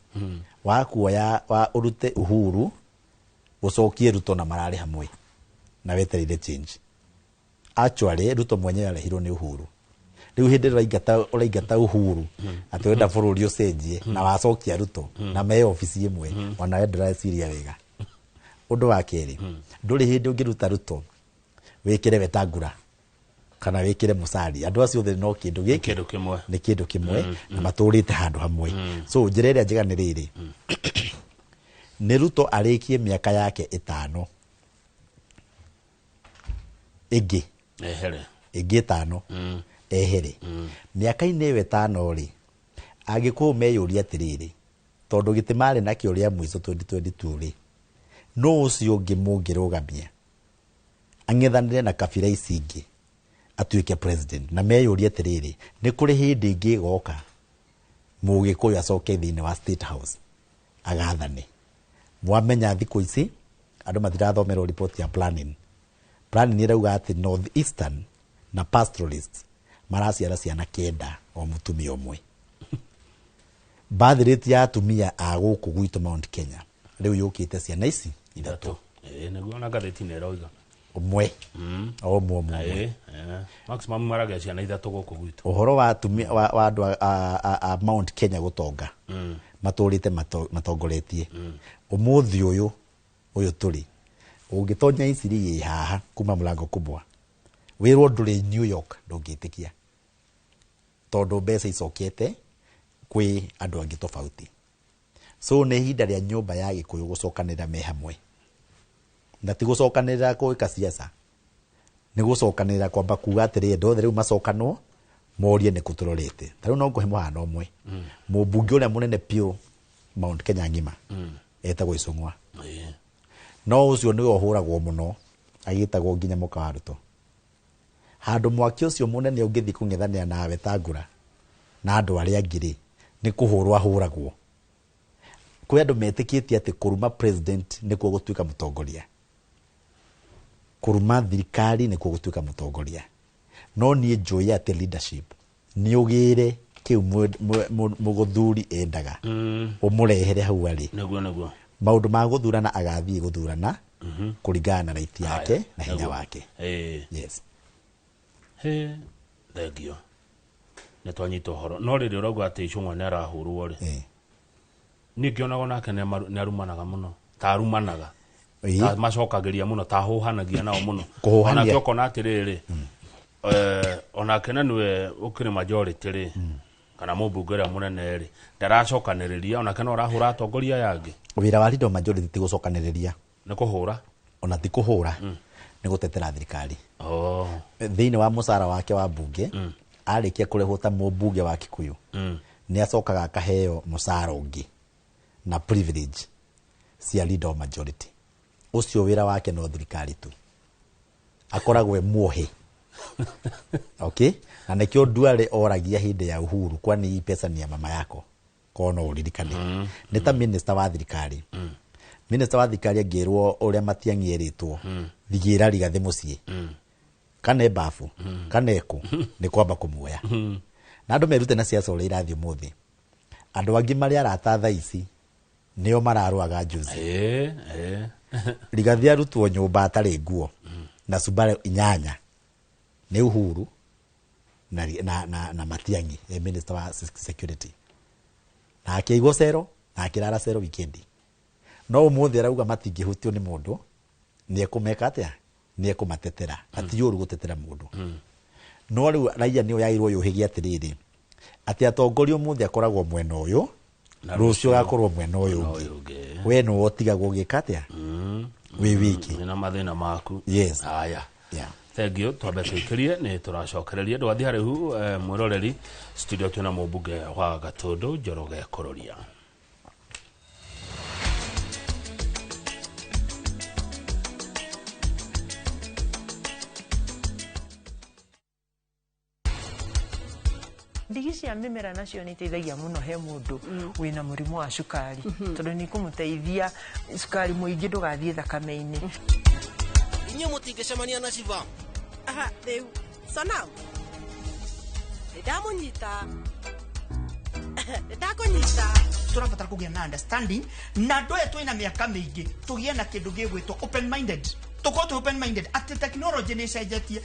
wa kuoya wa ũrute Uhuru ũcokie Ruto na mararĩ hamwe na wetereire change. Actually, Ruto mwenyewe arehirwo nĩ Uhuru. Rĩu hĩndĩ ĩrĩa ũraingata Uhuru atĩ ũrenda bũrũri ũcenjie na wacokia Ruto na me obici ĩmwe, ona we ndũreciria wega. Ũndũ wa kerĩ, ndũrĩ hĩndĩ ũngĩruta Ruto wĩkĩre Wetangula kana wĩkĩre Musalia. Andũ acio othe no kĩndũ gĩkĩ. Kĩndũ kĩmwe. Nĩ kĩndũ kĩmwe na matũrĩte handũ hamwe. So njĩra ĩrĩa njega nĩ rĩrĩ, nĩ Ruto arĩkie mĩaka yake 5 ĩngĩ, ehere, ĩngĩ 5 ehere. Mĩaka-inĩ ĩyo 5 rĩ, Agĩkũyũ meyũria atĩrĩrĩ, tondũ gĩtĩ marĩ nakĩo rĩa mũico 2022 rĩ, nũ ũcio ũngĩ mũngĩrũgamia ang'ethanĩre na kabira ici ingĩ atuĩke president? Na meyũrie atĩrĩrĩ, nĩ kũrĩ hĩndĩ ĩngĩ ĩgoka Mũgĩkũyũ acoke thĩinĩ wa State House agathane? Mwamenya thikũ ici andũ matirathomerwo report ya planning. Planning ĩrauga atĩ North Eastern na pastoralists maraciara ciana 9 o mũtumia ũmwe. Birth rate ya atumia a gũkũ gwitũ Mount Kenya rĩu yũkĩte ciana ici ithatũ. Ithatũ. Nĩguo na ngathĩti-inĩ ĩroiga. Ũmwe o ũmwe ũmwe ũmwe. Maximum maragĩa ciana ithatũ gũkũ gwitũ. Ũhoro wa atumia wa andũ a Mount Kenya gũtonga, matũrĩte matongoretie. Ũmũthĩ ũyũ tũrĩ, ũngĩtonya Isiri ĩ haha kuma Mlango Kubwa. Wĩrwo ndũrĩ New York ndũngĩtĩkia, tondũ mbeca icokete kwĩ andũ angĩ tofauti. So nĩ ihinda rĩa nyũmba ya Gĩkũyũ gũcokanĩrĩra me hamwe, na ti gũcokanĩrĩra gwĩka siasa, nĩ gũcokanĩrĩra kwamba kuga atĩrĩ andũ othe rĩu macokanwo morie nĩ kũ tũrorete. Ta rĩu no ngũhe mũhano ũmwe, mũmbunge ũrĩa mũnene piũ Mount Kenya ng'ima etagwo Icũng'wa, no ũcio nĩwe ũhũragwo mũno agĩtagwo nginya mũka wa Ruto. Handũ mwaki ũcio mũnene ũngĩthiĩ kũng'ethanĩra nawe ta ngura na andũ arĩa angĩ rĩ, nĩ kũhũrwo ahũragwo. Kwĩ andũ metĩkĩtie atĩ kũruma president nĩkuo gũtuĩka mũtongoria, kũruma thirikari nĩkuo gũtuĩka mũtongoria. No niĩ njũĩ atĩ leadership nĩ ũgĩre kĩu mũgũthuri endaga, ũmũrehere hau arĩ. Nĩguo nĩguo. Maũndũ ma gũthurana agathiĩ gũthurana kũringana na right yake na hinya wake. Yes. He thengio nĩ twanyita ũhoro. No rĩrĩ ũrauga atĩ Icũng'wa nĩ arahũrwo rĩ, niĩ ngĩonaga onake nĩ arumanaga mũno, ta arumanaga, ta macokagĩria mũno, ta ahũhanagia nao mũno. Kũhũhania. Onake ũkona atĩrĩrĩ, onake na nĩwe ũkĩrĩ majority rĩ, kana mũmbunge ũrĩa mũnene rĩ, ndaracokanĩrĩria, onake no arahũra atongoria aya angĩ. Wĩra wa leader of majority ti gũcokanĩrĩria, nĩ kũhũra, ona ti kũhũra, nĩ gũtetera thirikari. Thĩinĩ wa mũcara wake wa mbunge, arĩkia kũrĩhwo ta mũmbunge wa Kikuyu, nĩ acokaga akaheo mũcara ũngĩ na privilege cia leader of majority. Ũcio wĩra wake no thirikari tu, akoragwo e muohe. Okay, na nĩkĩo Duale oragia hĩndĩ ya Uhuru, kwani hii pesa ni ya mama yako? Korwo no ũririkane, nĩ ta minister wa thirikari. Minister wa thirikari angĩrwo ũrĩa Matiang'i erĩtwo, thigĩra Rigathĩ mũciĩ, kana e bafu, kana ekũ, nĩ kwamba kũmuoya. Na andũ merute na siasa ũrĩa irathiĩ ũmũthĩ. Andũ angĩ marĩ arata thaa ici nĩo mararũaga juzi. Rigathĩ arutwo nyũmba atarĩ nguo na Subaru 8 nĩ Uhuru na Matiang'i, minister wa security, na akĩigwo cero na akĩrara cero wikendi. No ũmũthĩ arauga matingĩhutio nĩ mũndũ, nĩ ekũmeka atĩa? Nĩ ekũmatetera. Na ti ũru gũtetera mũndũ. No rĩu raia nĩyo yagĩrĩirwo yũhĩge atĩrĩrĩ, atĩ atongoria ũmũthĩ akoragwo mwena ũyũ, rũciũ agakorwo mwena ũyũ ũngĩ. We nĩwe ũtigagwo ũgĩka atĩa? Wĩ wiki. Wĩna mathĩna maku. Yes. Haya. Yeah. Thank you. Twambe tũikĩrie nĩ tũracokereria ndũgathiĩ haraihu. Mwĩroreri studio twĩna mũmbunge wa Gatũndũ Njoroge Kũrũria. Ndigi cia mĩmera nacio nĩ iteithagia mũno he mũndũ wĩna mũrimũ wa cukari, tondũ nĩ ikũmũteithia cukari mũingĩ ndũgathiĩ thakame-inĩ. Inyuĩ mũtingĩcemania na Shiva. Aha, rĩu Sonam, nĩndamũnyita, nĩndakũnyita. Tũrabatara kũgĩa na understanding na andũ aya twĩna mĩaka mĩingĩ, tũgĩe na kĩndũ gĩgwĩtwo open minded, tũkorwo twĩ open minded atĩ technology nĩ ĩcenjetie.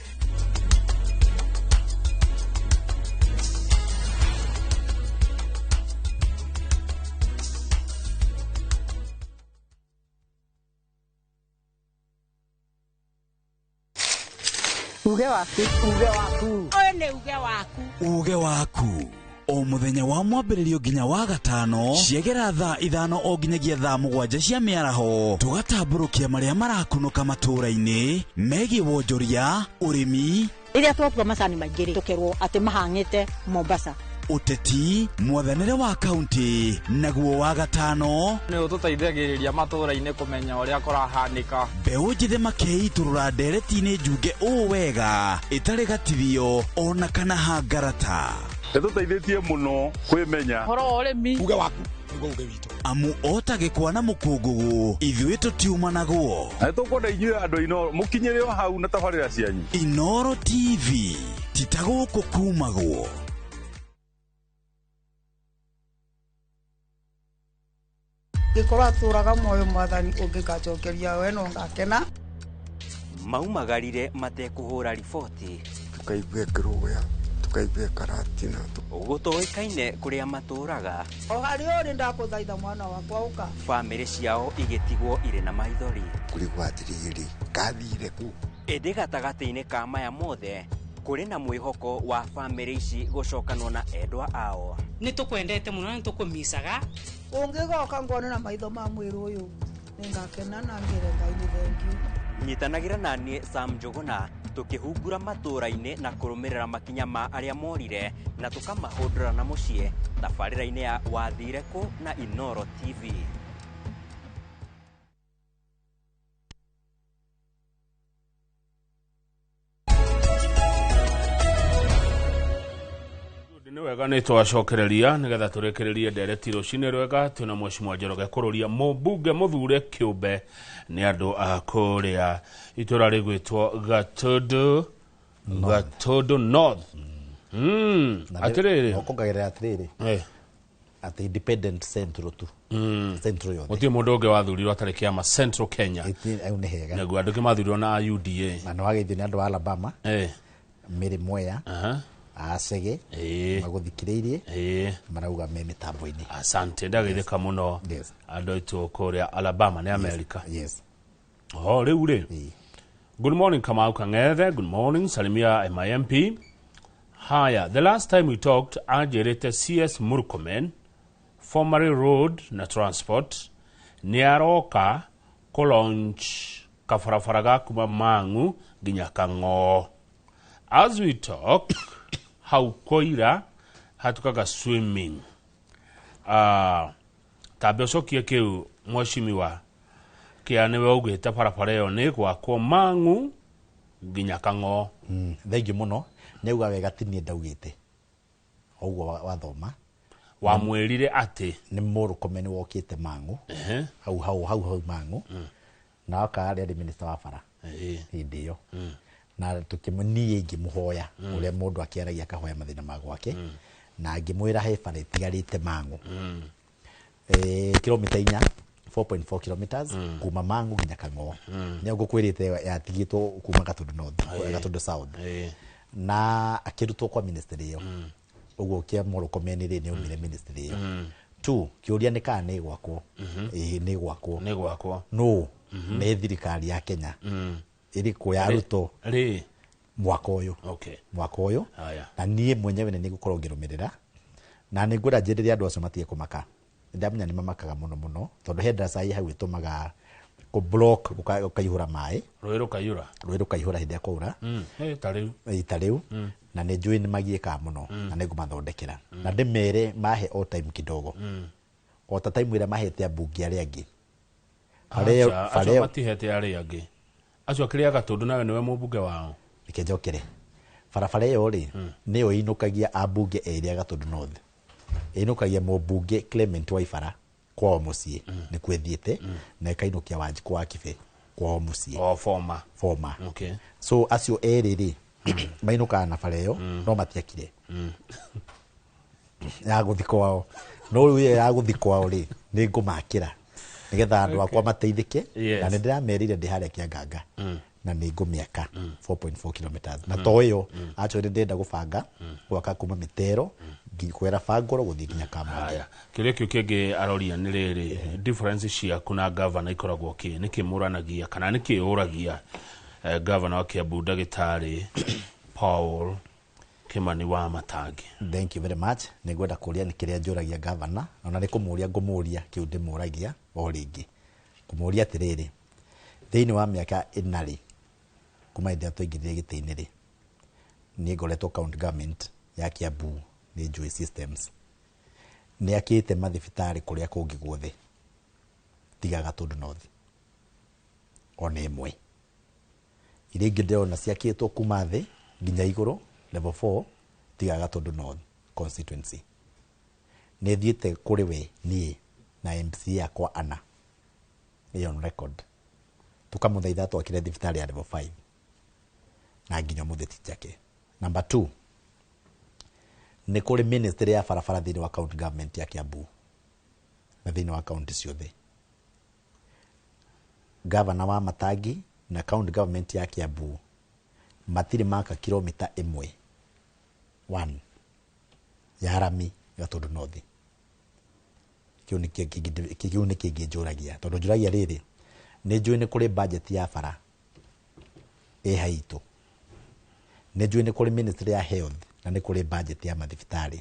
Uge waku, uge waku. Ũyũ nĩ uge waku. Uge waku o mũthenya wa mwambĩrĩrio nginya wa gatano ciegera thaa 5 o nginyagia thaa 7 cia mĩaraho, tũgatambũrũkia marĩa marakunũka matũũra-inĩ megiĩ wonjoria, ũrĩmi. Rĩrĩa twakua macani maingĩ rĩ, tũkerwo atĩ mahang'ĩte Mombasa. Ũteti, mwathanĩre wa kaunti, naguo wa gatano nĩ ũtũteithagĩrĩria matũũra-inĩ kũmenya ũrĩa kũrahanĩka. Mbeũ njĩthĩ makeitũrũra ndereti-inĩ njunge ũũ wega ĩtarĩ gatithio ona kana hangarata. Ĩtũteithĩtie mũno kwĩmenya. Ũhoro wa ũrĩmi. Uge waku nĩguo uge witũ. Amu ota gĩkwa na mũkũngũgũ, ithuĩ tũtiumanagwo. Na nĩtũkwenda inyuĩ andũ Inooro mũkinyĩre o hau na tabarĩra cianyu. Inooro TV ti ta gũkũ kumagwo. Gĩkorwo atũraga muoyo mwathani ũngĩgacokeria we no ngakena. Maumagarire matekũhũra riboti, tukaigua kĩrũya, tukaigua karatina, gũtoĩkaine kũrĩa matũraga. O harĩa ũrĩ ndakũthaitha mwana wakwa ũka. Bamĩrĩ ciao igĩtigwo irĩ na maithori. Kũrigwo atĩrĩrĩ, kathire kũ? Ĩndĩ gatagatĩ-inĩ ka maya mothe kũrĩ na mwĩhoko wa bamĩrĩ ici gũcokanwo na endwa ao. Nĩ tũkwendete mũno na nĩ tũkũmicaga. Ũngĩgoka ngone na maitho ma mwĩrĩ ũyũ nĩngakena na ngĩre Ngai nĩ thengiũ. Nyitanagĩra na niĩ Sam Njũgũna tũkĩhungura matũũra-inĩ na kũrũmĩrĩra makinya ma arĩa morire na tũkamahũndũra na mũciĩ tabarĩra-inĩ ya Wathire Kũ na Inooro TV. Nĩ wega nĩ twacokereria nĩgetha tũrĩkĩrĩrie ndereti rũcinĩ rwega twĩna Mheshimiwa Njoroge kũrũria mũmbunge mũthure kĩũmbe nĩ andũ a kũrĩa itũra rĩgwĩtwo Gatundu North. Atĩrĩrĩ, ũkongagĩrĩra atĩrĩrĩ atĩ independent central tu, central yothe. Gũtirĩ mũndũ ũngĩ wathurirwo atarĩ kĩama Central Kenya. Au nĩ hega. Nĩguo andũ maathurirwo na UDA. Na nĩ wageithio nĩ andũ a Alabama, Mary Mwea, Acege magũthikĩrĩirie, marauga me mĩtambo-inĩ. Asante, ndageithĩka mũno andũ aitũ kũrĩa Alabama nĩ America. Yes. Oh, rĩu rĩ. Good morning Kamau Kang'ethe, good morning salimia MIMP. Haya, the last time we talked anjĩrĩte CS Murkomen, formerly road na transport, nĩ aroka kũ launch kabarabara ga kuma Mang'u nginya Kang'oo. As we talk, hau koira hatukaga swimming. Tambe ũcokie kĩu mheshimiwa kĩa nĩwe augĩte barabara ĩyo nĩ gwakwo Mang'u nginya Kang'oo. Thengiũ mũno, nĩ auga wega ti niĩ ndaugĩte ũguo wathoma. Wamwĩrire atĩ nĩ Murkomen wokĩte Mang'u hau hau hau hau Mang'u, na oka arĩ minister wa bara hĩndĩ ĩyo, na niĩ ngĩmũhoya ũrĩa mũndũ akĩaragia akahoya mathĩna ma gwake, na ngĩmwĩra he bara ĩtigarĩte Mang'u kilomita 4, 4.4 kilometers kuma Mang'u nginya Kang'oo. Nĩ ngũkwĩrĩte yatigĩtwo kuma Gatundu North, Gatundu South, na akĩrutwo kwa ministry ĩyo. Ũguo kĩa Murkomen rĩ nĩ aumire ministry ĩyo. Two, kĩũria nĩ kana nĩ gwakwo. Ĩĩ nĩ gwakwo. Nĩ gwakwo. No nĩ thirikari ya Kenya ĩrĩkũ ya Ruto rĩ mwaka ũyũ. Okay. Mwaka ũyũ. Na niĩ mwenyewe nĩ ngũkorwo ngĩrũmĩrĩra, na nĩ ngwenda njĩrĩre andũ acio matige kũmaka. Ndamenya nĩ mamakaga mũno mũno tondũ he ndaraca ĩ hau ĩtũmaga kũ block gũkaihũra maĩ, rũĩ rũkaiyũra, rũĩ rũkaihũra hĩndĩ ĩrĩa kwaura. Ta rĩu. Ta rĩu. Na nĩ njũĩ nĩ magiĩkaga mũno, na nĩ ngũmathondekera na ndĩmere mahe o time kidogo, o ta time ĩrĩa mahete ambunge arĩa angĩ. Acio matihete arĩa angĩ, acio akĩrĩa Gatundu nawe nĩwe mũmbunge wao. Reke njokere barabara ĩyo rĩ, nĩyo ĩinũkagia ambunge erĩ a Gatundu North, ĩinũkagia mũmbunge Clement Waibara kwao mũciĩ nĩkuo ĩthiĩte, na ĩkainũkia Wanjikũ wa Kibe kwao mũciĩ. O former. Former. Okay. So acio erĩ rĩ mainũkaga na bara ĩyo, no matiakire ya gũthiĩ kwao. No rĩu ĩyo ya gũthiĩ kwao rĩ nĩ ngũmakĩra nĩgetha andũ akwa mateithĩke, na nĩ ndĩramerire ndĩ harĩa Kĩanganga na nĩ ngũmĩaka 4.4 kilometers, na to ĩyo actually ndĩrenda gũbanga gwaka kuma Mĩtero kwera Bangoro gũthiĩ nginya Kamwangi. Kĩũria kĩu kĩngĩ aroria nĩ rĩrĩ, difference ciaku na governor ikoragwo kĩ? Nĩkĩ mũranagia kana nĩkĩ ũragia governor wa Kiambu ndagĩtarĩ Paul Kimani wa Matangi? Thank you very much. Nĩ ngwenda kũria nĩ kĩrĩa njũragia governor, ona nĩ kũmũria ngũmũria kĩu ndĩmũragia o rĩngĩ. Kũmũria atĩrĩrĩ, thĩinĩ wa mĩaka ĩna rĩ, kuma hĩndĩ ĩrĩa twaingĩrire gĩtĩ-inĩ rĩ, nĩ ngoretwo county government ya Kiambu nĩ njũĩ systems, nĩ akĩte mathibitarĩ kũrĩa kũngĩ guothe tiga Gatundu North ona ĩmwe. Iria ingĩ ndĩrona ciakĩtwo kuma thĩ nginya igũrũ level 4 tiga Gatundu North constituency. Nĩ thiĩte kũrĩ we niĩ na MCA yakwa ana ĩ on record, tũkamũthaitha twakĩre thibitarĩ ya level 5 na nginya ũmũthĩ ti njake. Number 2, nĩ kũrĩ ministry ya barabara thĩinĩ wa county government ya Kiambu na thĩinĩ wa county ciothe. Governor wa Matangi na county government ya Kiambu matirĩ maka kilomita 1 1 ya rami Gatundu North. Kĩu nĩ kĩngĩ njũragia, tondũ njũragia rĩrĩ, nĩ njũĩ nĩ kũrĩ budget ya bara Ĩ haitũ. Nĩ njũĩ nĩ kũrĩ ministry ya health na nĩ kũrĩ budget ya mathibitarĩ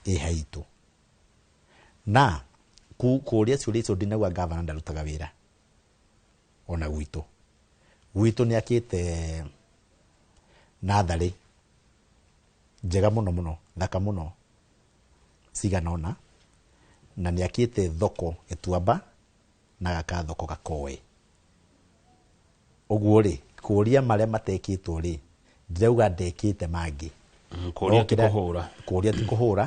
ĩ haitũ. Na kũũria ciũria icio ndinauga gavana ndarutaga wĩra ona gwitũ. Gwitũ nĩ akĩte natharĩ njega mũno mũno, thaka mũno cigana ũna, na nĩ akĩte thoko Gĩtuamba na agaka thoko Gakoe. Ũguo rĩ, kũũria marĩa matekĩtwo rĩ, ndirauga ndekĩte mangĩ. Kũũria ti kũhũra. Kũũria ti kũhũra.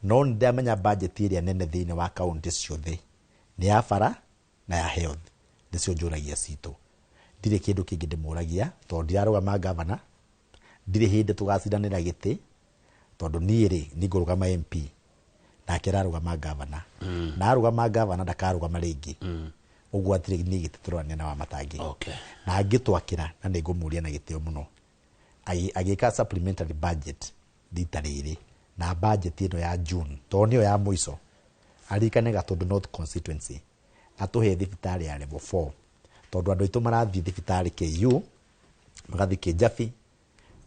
No nĩ ndamenya budget ĩrĩa nene thĩinĩ wa kaunti ciothe nĩ ya bara na ya health, nĩcio njũragia citũ. Ndirĩ kĩndũ kĩngĩ ndĩmũragia tondũ ndirarũgama gavana, ndirĩ hĩndĩ tũgacindanĩra gĩtĩ, tondũ niĩ rĩ nĩ ngũrũgama MP nake ararũgama gavana. Na arũgama gavana ndakarũgama rĩngĩ. Ũguo hatirĩ niĩ gĩtĩ tũrorania na Wamatangi. Na angĩtwakĩra, na nĩ ngũmũria na gĩtĩo mũno, agĩka supplementary budget rita rĩrĩ, na budget ĩno ya June tondũ nĩyo ya mũico, aririkane Gatũndũ North constituency atũhe thibitarĩ ya level 4, tondũ andũ aitũ marathiĩ thibitarĩ KU, magathiĩ Kĩnjabi,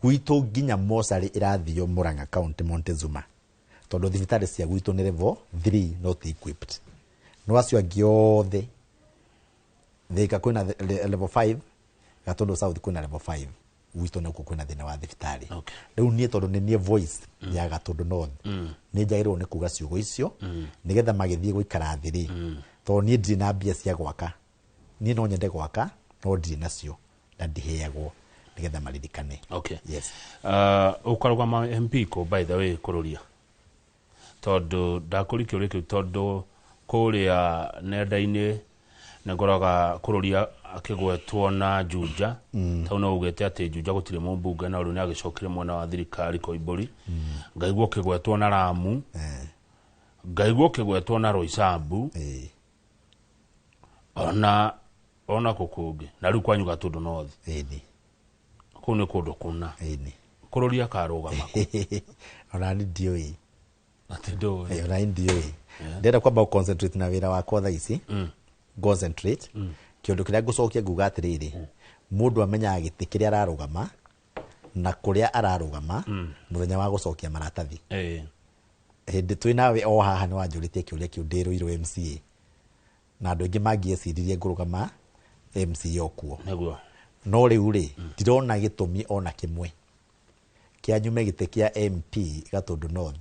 gwitũ nginya mocarĩ ĩrathio Murang'a County Montezuma, tondũ thibitarĩ cia gwitũ nĩ level 3 not equipped. No acio angĩ othe Thika kwĩna level 5, Gatũndũ South kwĩna level 5, gwitũ nĩkuo kwĩna thĩna wa thibitarĩ. Rĩu niĩ tondũ nĩ niĩ voice ya Gatũndũ North, nĩ njagĩrĩirwo nĩ kuga ciugo icio nĩgetha magĩthiĩ gũikara thĩ rĩ, tondũ niĩ ndirĩ na mbia cia gwaka, niĩ no nyende gwaka no ndirĩ nacio na ndiheagwo, nĩgetha maririkane. Yes. Ũkarũgama MP kũ, by the way, kũrũria, tondũ ndakũria kĩũria kĩu tondũ kũrĩa nenda-inĩ nĩ ngoraga kũrũria akĩgwetwo na Juja. Tau no ugĩte atĩ Juja gũtirĩ mũmbunge, na rĩu nĩ agĩcokire mwena wa thirikari Koimbũri. Ngaigua ũkĩgwetwo na Ramu, ngaigua ũkĩgwetwo na Roysambu, ona kũ kũngĩ, na rĩu kwanyu Gatũndũ North. Kũu nĩ kũndũ kũna. Kũrũria akarũgama kũ? Ona niĩ ndiũĩ. Atĩ ndũĩ? Ona niĩ ndiũĩ. Ndĩrenda kwamba gũ-concentrate na wĩra wakwa thaa ici. Concentrate. Kĩũndũ kĩrĩa ngũcokia nguga atĩrĩrĩ, mũndũ amenyaga gĩtĩ kĩrĩa ararũgama na kũrĩa ararũgama mũthenya wa gũcokia maratathi. Hĩndĩ twĩ nawe o haha nĩ wanjũrĩtie kĩũria kĩu ndĩ Ruiru MCA, na andũ aingĩ mangĩeciririe ngũrũgama MCA o kuo. No rĩu rĩ, ndirona gĩtũmi ona kĩmwe kĩa nyume gĩtĩ kĩa MP Gatũndũ North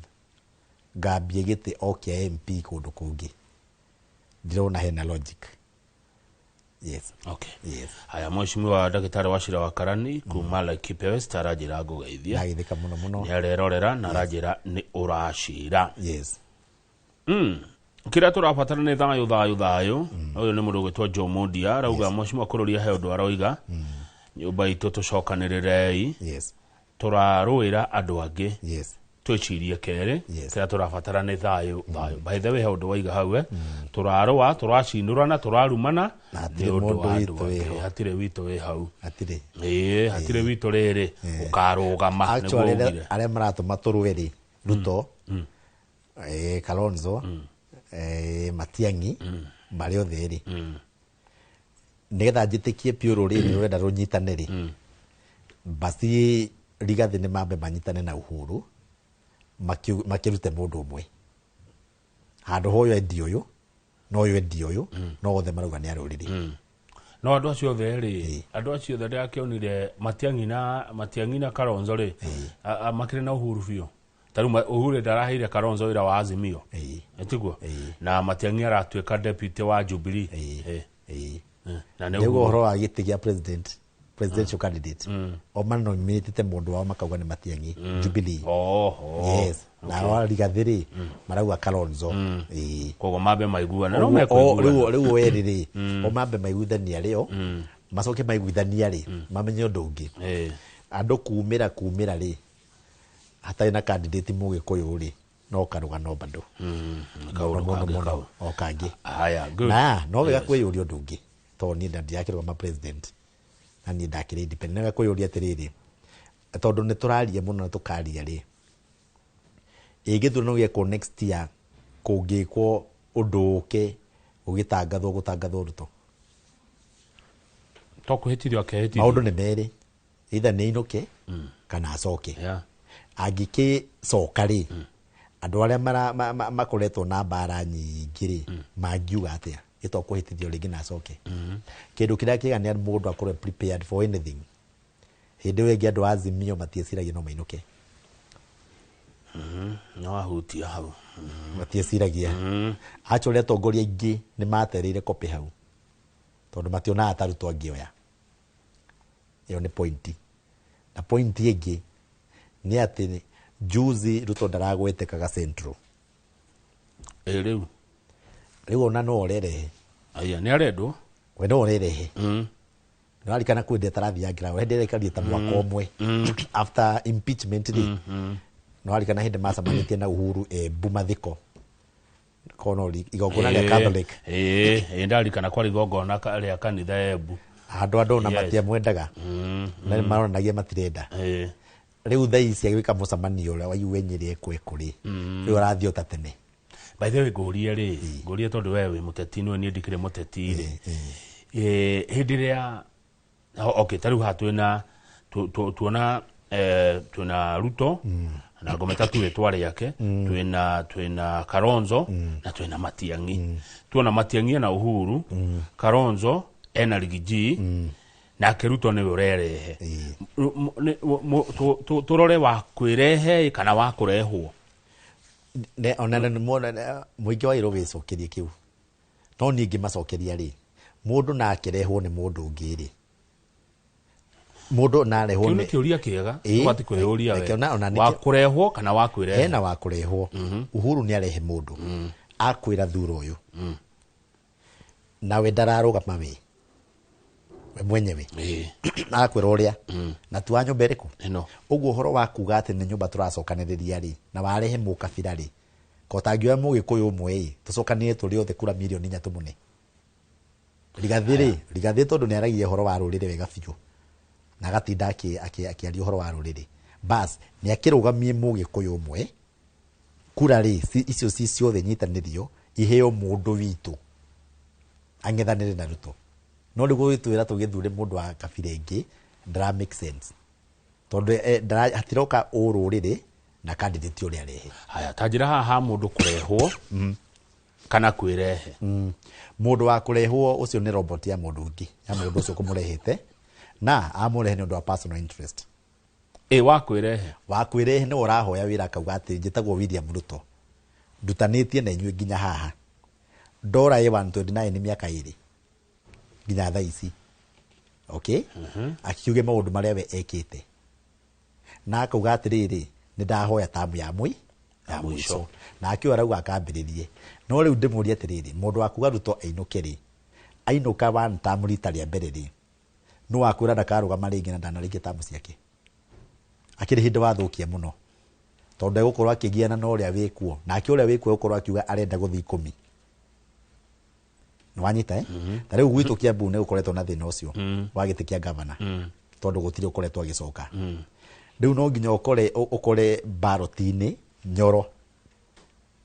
ngambie gĩtĩ o kĩa MP kũndũ kũngĩ. Ndirona hena logic. Yes. Yes. Haya, mheshimiwa ndagĩtarĩ Wachira wa Karani kuma Laikipia West aranjĩra ngũgeithia. Ndagĩthĩka mũno mũno. Nĩ arerorera na aranjĩra nĩ ũracira. Yes. Kĩrĩa tũrabatara nĩ thayũ, thayũ, thayũ. Ũyũ nĩ mũndũ ũgwĩtwo Joe Mondia arauga, mheshimiwa kũrũria he ũndũ aroiga, nyũmba itũ tũcokanĩrĩrei. Tũrarũĩra andũ angĩ. Twĩcirie kerĩ. Kĩrĩa tũrabatara nĩ thayũ, thayũ. By the way, he ũndũ waiga hau, tũrarũa, tũracinũrana, tũrarumana, Na nĩ hatirĩ ũndũ mũndũ wa witũ andũ angĩ. wĩho. Hatirĩ witũ wĩ hau. Hatirĩ. Ĩĩ, hatirĩ witũ rĩrĩ, ũkarũgama, nĩguo Actually, ugire. arĩa maratũma tũrũe rĩ, Ruto, Kalonzo, Matiang'i, marĩ othe rĩ, nĩgetha njĩtĩkie biũ rũrĩrĩ rũrenda rũnyitane rĩ, basi Rigathĩ nĩ mambe manyitane na Uhuru, makĩrute mũndũ ũmwe handũ ha ũyũ endi ũyũ na ũyũ endi ũyũ, no othe marauga nĩ a rũrĩrĩ. No andũ acio othe rĩ, andũ acio othe ndĩrakĩonire Matiang'i na Kalonzo rĩ, makĩrĩ na Uhuru biũ. Ta rĩu Uhuru ndaraheire Kalonzo wĩra wa Azimio. Tiguo? Na Matiang'i aratuĩka deputy wa Jubilee. Na nĩ Nĩguo Uhuru. ũhoro wa gĩtĩ gĩa president, presidential candidate, o manominatĩte mũndũ wao makauga nĩ Matiang'i, Jubilee. Yes. Nao Rigathĩ rĩ, marauga Kalonzo. Koguo mambe maiguane. No Ũguo, mekũiguana. rĩu o erĩ rĩ, o mambe maiguithania rĩo, macoke maiguithania rĩ, mamenye ũndũ ũngĩ. Andũ kumĩra rĩ, hatarĩ na candidate mũgĩkũyũ rĩ, no karũgano bado. Kaũndũ Mũno, kangĩ mũno, kau. o kangĩ. Haya, good. Na no wega Yes. kwĩyũria ũndũ ũngĩ, tondũ niĩ ndirakĩrũgama president na niĩ ndakĩrĩ independent. No wega kwĩyũria atĩrĩrĩ, tondũ nĩ tũraria mũno na tũkaria rĩ, ĩ gĩthurano gĩekwo next year, kũngĩkwo ũndũ ũke ũgĩtangathwo gũtangathwo Ruto, To kwĩhĩtithio akehĩtithio. Maũndũ nĩ merĩ. Either nĩ ainũke kana acoke. Angĩkĩcoka rĩ, andũ arĩa makoretwo na mbara nyingĩ rĩ, mangiuga atĩa ĩto kũhĩtithio rĩngĩ na acoke? Kĩndũ kĩrĩa kĩega nĩ mũndũ akorwo prepared for anything. Hĩndĩ ĩyo ĩngĩ andũ a Azimio matieciragia no mainũke. Nĩ wahutia hau. Matieciragia. Actually atongoria aingĩ nĩ matereire kopĩ hau, tondũ mationaga ta Ruto angĩoya. Ĩyo nĩ pointi. Na pointi ĩngĩ nĩ atĩ juzi Ruto ndaragwetekaga Central. Ĩ rĩu. Rĩu ona no ũrerehe. Aya nĩ arendwo. We no ũrerehe. Nĩ warikana kwĩ ndĩ atarathiangĩra hĩndĩ ĩrĩa aikarire ta mwaka ũmwe after impeachment rĩ, nĩ warikana hĩndĩ macemanĩtie na Uhuru Embu mathiko kono igongona rĩa Catholic. Ĩ ndarikana kwarĩ igongona rĩa kanitha Embu. Andũ ona matiamwendaga na nĩ maronanagia matirenda. Rĩu thaa ici agĩka mũcemanio ũrĩa wa UN ĩrĩa ĩkwekũ rĩ, rĩu arathiĩ o ta tene. By the way, ngũrie rĩ, ngũrie tondũ we wĩ mũteti, nĩwe niĩ ndikĩrĩ mũteti rĩ. Hĩndĩ ĩrĩa okay, ta rĩu haha twĩna tuona twĩna Ruto na ngometa tu rĩtwa rĩake, twĩna Kalonzo na twĩna Matiang'i. Tuona Matiang'i ena Uhuru, Kalonzo ena Riggy G, nake Ruto nĩwe ũrerehe. Tũrore wa kwĩrehe kana wa kũrehwo? Ona nĩ mũingĩ wa wĩcokerie kĩu, no niĩ ngĩmacokeria rĩ, mũndũ na akĩrehwo nĩ mũndũ ũngĩ rĩ, mũndũ na arehwo Kĩu nĩ kĩũria kĩega ũbatiĩ kwĩyũria we. Wa kũrehwo kana wa kwĩrehe? Hena wa kũrehwo. Uhuru nĩ arehe mũndũ akwĩra thura ũyũ, nawe ndararũgama we mwenyewe, akwĩra ũrĩa na tu wa nyũmba ĩrĩkũ ũguo. Ũhoro wa kuga atĩ nĩ nyũmba tũracokanĩrĩria rĩ, na warehe mũkabira rĩ, ko tangĩoya mũgĩkũyũ ũmwe ĩ, tũcokanĩre tũrĩ othe kura 4 milioni tũmũne Rigathĩ rĩ. Rigathĩ tondũ nĩ aragia ũhoro wa rũrĩrĩ wega biũ na agatinda akĩaria ũhoro wa rũrĩrĩ, bas nĩ akĩrũgamie mũgĩkũyũ ũmwe kura rĩ, icio ci ciothe nyitanĩrio iheo mũndũ witũ ang'ethanĩre na Ruto. No rĩu gũgĩtwĩra tũgĩthure mũndũ wa kabira ĩngĩ ndara make sense, tondũ hatiroka ũrũrĩrĩ na candidate ũrĩa arehe. Haya, ta njĩra haha ha mũndũ kũrehwo kana kwĩrehe. Mũndũ wa kũrehwo ũcio nĩ robot ya mũndũ ũngĩ, ya mũndũ ũcio kũmũrehete, na amũrehe nĩ ũndũ wa personal interest. Ĩ wa kwĩrehe? Wa kwĩrehe nĩ ũrahoya wĩra, akauga atĩ njĩtagwo William Ruto, ndutanĩtie na inyuĩ nginya haha, ndora ĩ 129 nĩ mĩaka 2 nginya thaa ici, okay, akiuge maũndũ marĩa we ekĩte, na akauga atĩrĩrĩ, nĩ ndahoya tamu ya mũico, nake ũyũ arauga akambĩrĩrie. No rĩu ndĩmũrie atĩrĩrĩ, mũndũ wa kuga Ruto ainũke rĩ, ainũka one term rita rĩa mbere rĩ, nũ wakwĩra ndakarũgama rĩngĩ na ndanarĩkia tamu ciake? Akĩrĩ hĩndĩ wathũkia mũno, tondũ egũkorwo akĩgiana na ũrĩa wĩkuo, nake ũrĩa wĩkuo egũkorwo akiuga arenda gũthiĩ 10. Nĩ wanyita, eh? Ta rĩu gwitũ Kiambu nĩ gũkoretwo na thĩna ũcio wa gĩtĩ kĩa gavana, tondũ gũtirĩ ũkoretwo agĩcoka. Rĩu no nginya ũkore ballot-inĩ Nyoro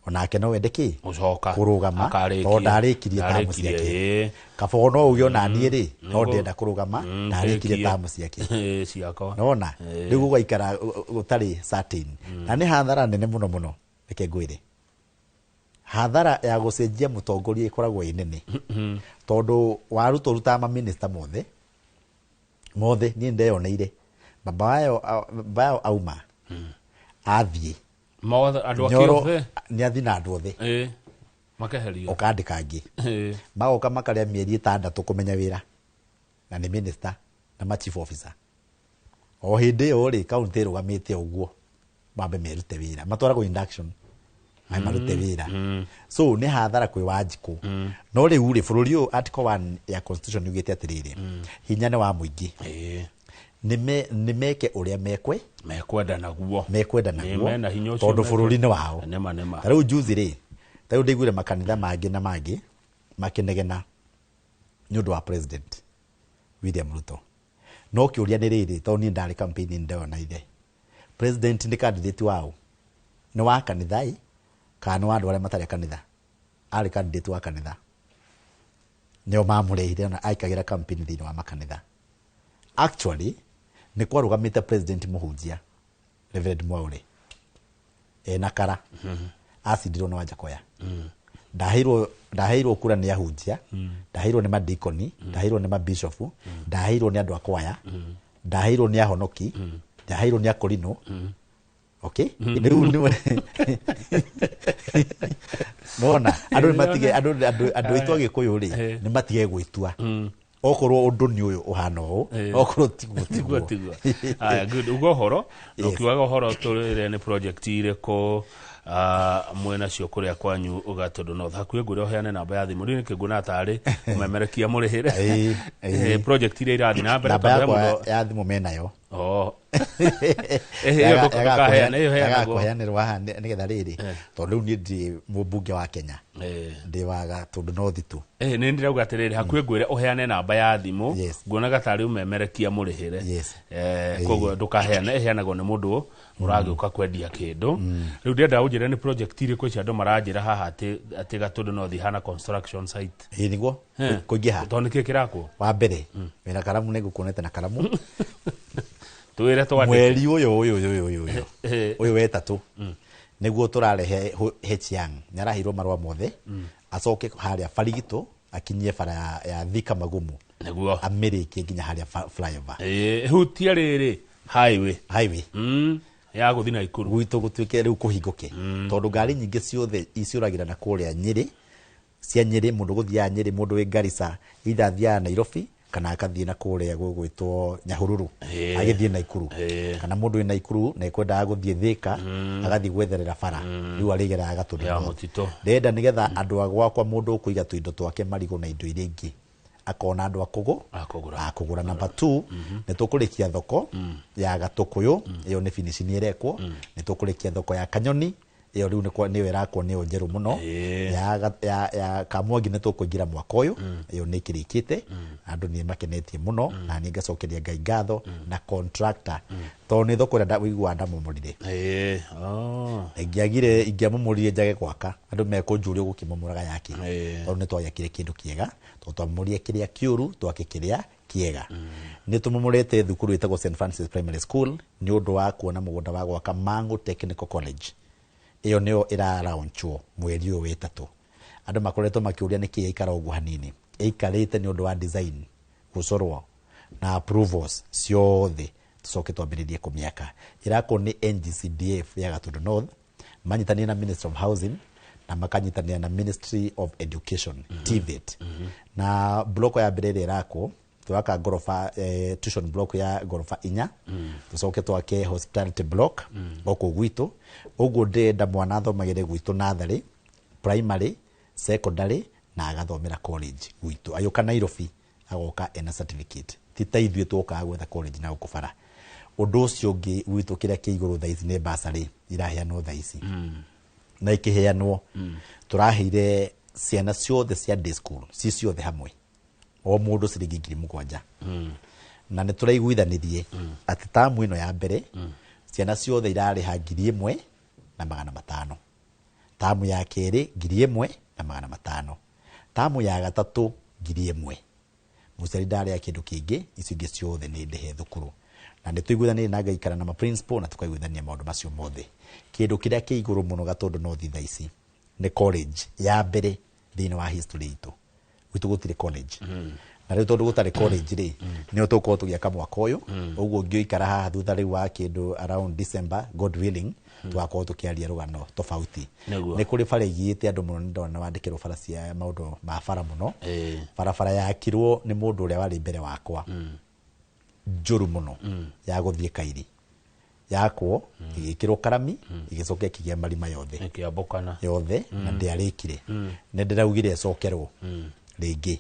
onake no wende kĩ gũcoka kũrũgama, Akarĩkia. tondũ ndarĩkirie tamu Ndarĩkirie, ciake. ĩĩ. Kabogo no uge ona niĩ rĩ, no Nĩguo. ndĩrenda kũrũgama, ndarĩkirie ndĩkie. tamu ciake. Ĩĩ, ciakwa. Nona Ĩĩ. rĩu gũgaikara gũtarĩ certain, na nĩ hathara nene mũno mũno. Reke ngwĩre, hathara ya gũcenjia mũtongoria ĩkoragwo ĩ nene, tondũ waruta ũrutaga maminista mothe mothe. Niĩ ndeyoneire baba yao auma athiĩ Mothe, andũ ake Nyoro othe. Nĩ athi na andũ othe. Ĩĩ, makeherio. Ũkandĩka angĩ, magoka makarĩa mĩeri 6 kũmenya wĩra, na nĩ minister na ma chief officer. O hĩndĩ ĩyo rĩ, kaunti ĩrũgamĩte ũguo, mambe merute wĩra, matwaragwo induction maĩ marute wĩra. So nĩ hathara kwĩ Wanjikũ. No rĩu rĩ, bũrũri ũyũ article 1 ya constitution yugĩte atĩrĩrĩ, hinya nĩ wa mũingĩ. Nĩ meke ũrĩa mekwe Mekwenda naguo. Mekwenda Nĩ naguo, mena hinya ũcio tondũ bũrũri nĩ wao. Nĩma nĩma. Ta rĩu juzi rĩ, ta rĩu ndaiguire makanitha mangĩ na mangĩ makĩnegena nĩ ũndũ wa President William Ruto. No kĩũria nĩ rĩrĩ, tondũ niĩ ndarĩ campaign ndona ithe president nĩ candidate wao, nĩ wa kanitha ĩ kana nĩ wa andũ arĩa matarĩ a kanitha? Arĩ candidate wa kanitha, nĩo mamũrehire na aikagĩra campaign thĩinĩ wa makanitha. Actually Nĩ kwarũgamĩte president mũhunjia Reverend Mwaure ena kara acindirwo nĩ Wanjakoya. Ndaheirwo kura nĩ ahunjia, ndaheirwo nĩ madikoni, ndaheirwo nĩ mabishofu, ndaheirwo nĩ andũ a kwaya, ndaheirwo nĩ ahonoki, ndaheirwo nĩ akorino. Okay, rĩu nĩ nona andũ nĩ matige andũ aitũ Agĩkũyũ rĩ nĩ matige gwĩtua okorwo ũndũ nĩ ũyũ ũhana ũũ, okorwo tiguo tiguo tiguo. Aya, good. Ugo ũhoro na ũkiugaga ũhoro tũrĩre nĩ project irĩkũ mwena cio kũrĩa kwanyu Gatũndũ North. Hakuhĩ ngwĩre ũheane namba ya thimũ rĩu nĩkĩ nguona tarĩ ũmemerekia mũrĩhĩre project iria irathiĩ na mbere. Namba yakwa ya thimũ menayo. Oh. Ĩyo ndũkaheane, ĩyo heanagwo. Yagakũheanĩrwo haha nĩgetha rĩrĩ tondũ rĩu niĩ ndirĩ mũmbunge wa Kenya, ndĩ wa Gatũndũ North tu. Nĩ ndĩrauga atĩrĩrĩ, hakuhĩ ngwĩre ũheane namba ya thimũ, nguonaga tarĩ ũmemerekia mũrĩhĩre. Koguo ndũkaheane, ĩheanagwo nĩ mũndũ ũragĩũka kwendia kĩndũ. Rĩu ndĩrenda ũnjĩre nĩ project irĩkũ icio andũ maranjĩra haha atĩ Gatũndũ North ihana construction site. Ĩĩ nĩguo kũingĩha. Tondũ nĩkĩ kĩrakwo? Wa mbere wĩna karamu, nĩ ngũkuonete na karamu. Twĩre twandĩke. Mweri ũyũ ũyũ wetatũ nĩguo tũrarehe H Young, nĩ araheirwo marũa mothe acoke harĩa Barigitũ akinyie bara ya Thika Magumu nĩguo amĩrĩkie nginya harĩa flyover. Hutia rĩrĩ highway ya gũthiĩ Naikuru gwitũ gũtuĩke rĩu kũhingũke, tondũ ngari nyingĩ ciothe iciũragĩra na kũrĩa Nyĩrĩ, cia Nyĩrĩ, mũndũ gũthiaga Nyĩrĩ, mũndũ wĩ Garissa either athiaga Nairobi kana akathiĩ na kũrĩa gũgwĩtwo Nyahururu agĩthiĩ Naikuru, kana mũndũ wĩ Naikuru na ekwendaga gũthiĩ Thika agathiĩ gwetherera bara rĩu arĩgeraga Gatũndũ North. Ndĩrenda nĩgetha andũ a gwakwa mũndũ ũkũiga tũindo twake marigũ na indo iria ingĩ akona andũ akũgũra. Number 2 nĩ tũkũrĩkia thoko ya Gatũkũyũ, ĩyo nĩ finishing ĩrekwo. Nĩ tũkũrĩkia thoko ya Kanyoni, ĩyo rĩu nĩyo ĩrakwo, nĩyo njerũ mũno. Ya Kamwangi nĩ tũkũingĩra mwaka ũyũ, ĩyo nĩ ĩkĩrĩkĩte, andũ nĩ makenetie mũno na nĩ ngacokeria Ngai ngatho na contractor tondũ nĩ thoko ĩrĩa ũiguaga ndamomorire. Ingĩagire ingĩamomorire njage gwaka andũ mekũnjũria gũkĩmomoraga yake, tondũ nĩ twagĩakire kĩndũ kĩega, tondũ twamomorire kĩrĩa kĩũru twake kĩrĩa kĩega. Nĩ tũmomorete thukuru ĩtagwo St Francis Primary School nĩ ũndũ wa kuona mũgũnda wa gwaka Mang'u Technical College, ĩyo nĩyo ĩraraunchwo mweri ũyũ wetatũ. Andũ makoretwo makĩũria nĩkĩ yaikara ũguo hanini, ĩikarĩte nĩ ũndũ wa design gũcorwo na approvals ciothe tũcoke twambĩrĩrie kũmĩaka. Ĩrakwo nĩ NGCDF ya Gatũndũ North manyitanĩire na Ministry of Housing na makanyitanĩra na Ministry of Education TVET. Na block ya mbere ĩrĩa ĩrakwo twaka ngoroba, tuition block ya ngoroba 4, tucoke twake hospitality block gũkũ gwitũ. Ũguo ndĩrenda mwana athomagĩre gwitũ natharĩ, primary, secondary na agathomera college gwitũ. Agĩũka Nairobi agoka ena certificate, ti ta ithuĩ twokaga gwetha college na gũkũ bara. Ũndũ ũcio ũngĩ gwitũ kĩrĩa kĩ igũrũ thaa ici nĩ bursary iraheanwo thaa ici na ikĩheanwo tũraheire ciana ciothe cia day school ci ciothe hamwe o mũndũ ciringi 7,000. Na nĩ tũraiguithanirie atĩ tamu ĩno ya mbere ciana ciothe irarĩha 1,500, tamu ya kerĩ 1,500, tamu ya gatatũ 1,000. Mũciari ndarĩa kĩndũ kĩngĩ, icio ingĩ ciothe nĩ ndĩhe thukuru. Na nĩ tũiguithanĩrie na ngaikara na ma principal na tũkaiguithania maũndũ macio mothe. Kĩndũ kĩrĩa kĩ igũrũ mũno Gatũndũ North thaa ici nĩ college ya mbere thĩinĩ wa history itũ. Gwitũ gũtirĩ college. Na rĩu tondũ gũtarĩ college rĩ, nĩyo tũgũkorwo tũgĩaka mwaka ũyũ. Ũguo ngĩikara haha thutha rĩu wa kĩndũ around December, God willing, tũgakorwo tũkĩaria rũgano tofauti. Nĩ kũrĩ bara igĩte andũ mũno, nĩ ndona wandĩkĩrwo bara cia maũndũ ma bara mũno. Barabara yakirwo nĩ mũndũ ũrĩa warĩ mbere wakwa njũru mũno ya gũthiĩ Kairi, yakwo ĩgĩkĩrwo karami ĩgĩcoka ĩkĩgĩa marima yothe ĩkĩambũkana yothe na ndĩarĩkire. Nĩ ndĩraugire ĩcokerwo rĩngĩ,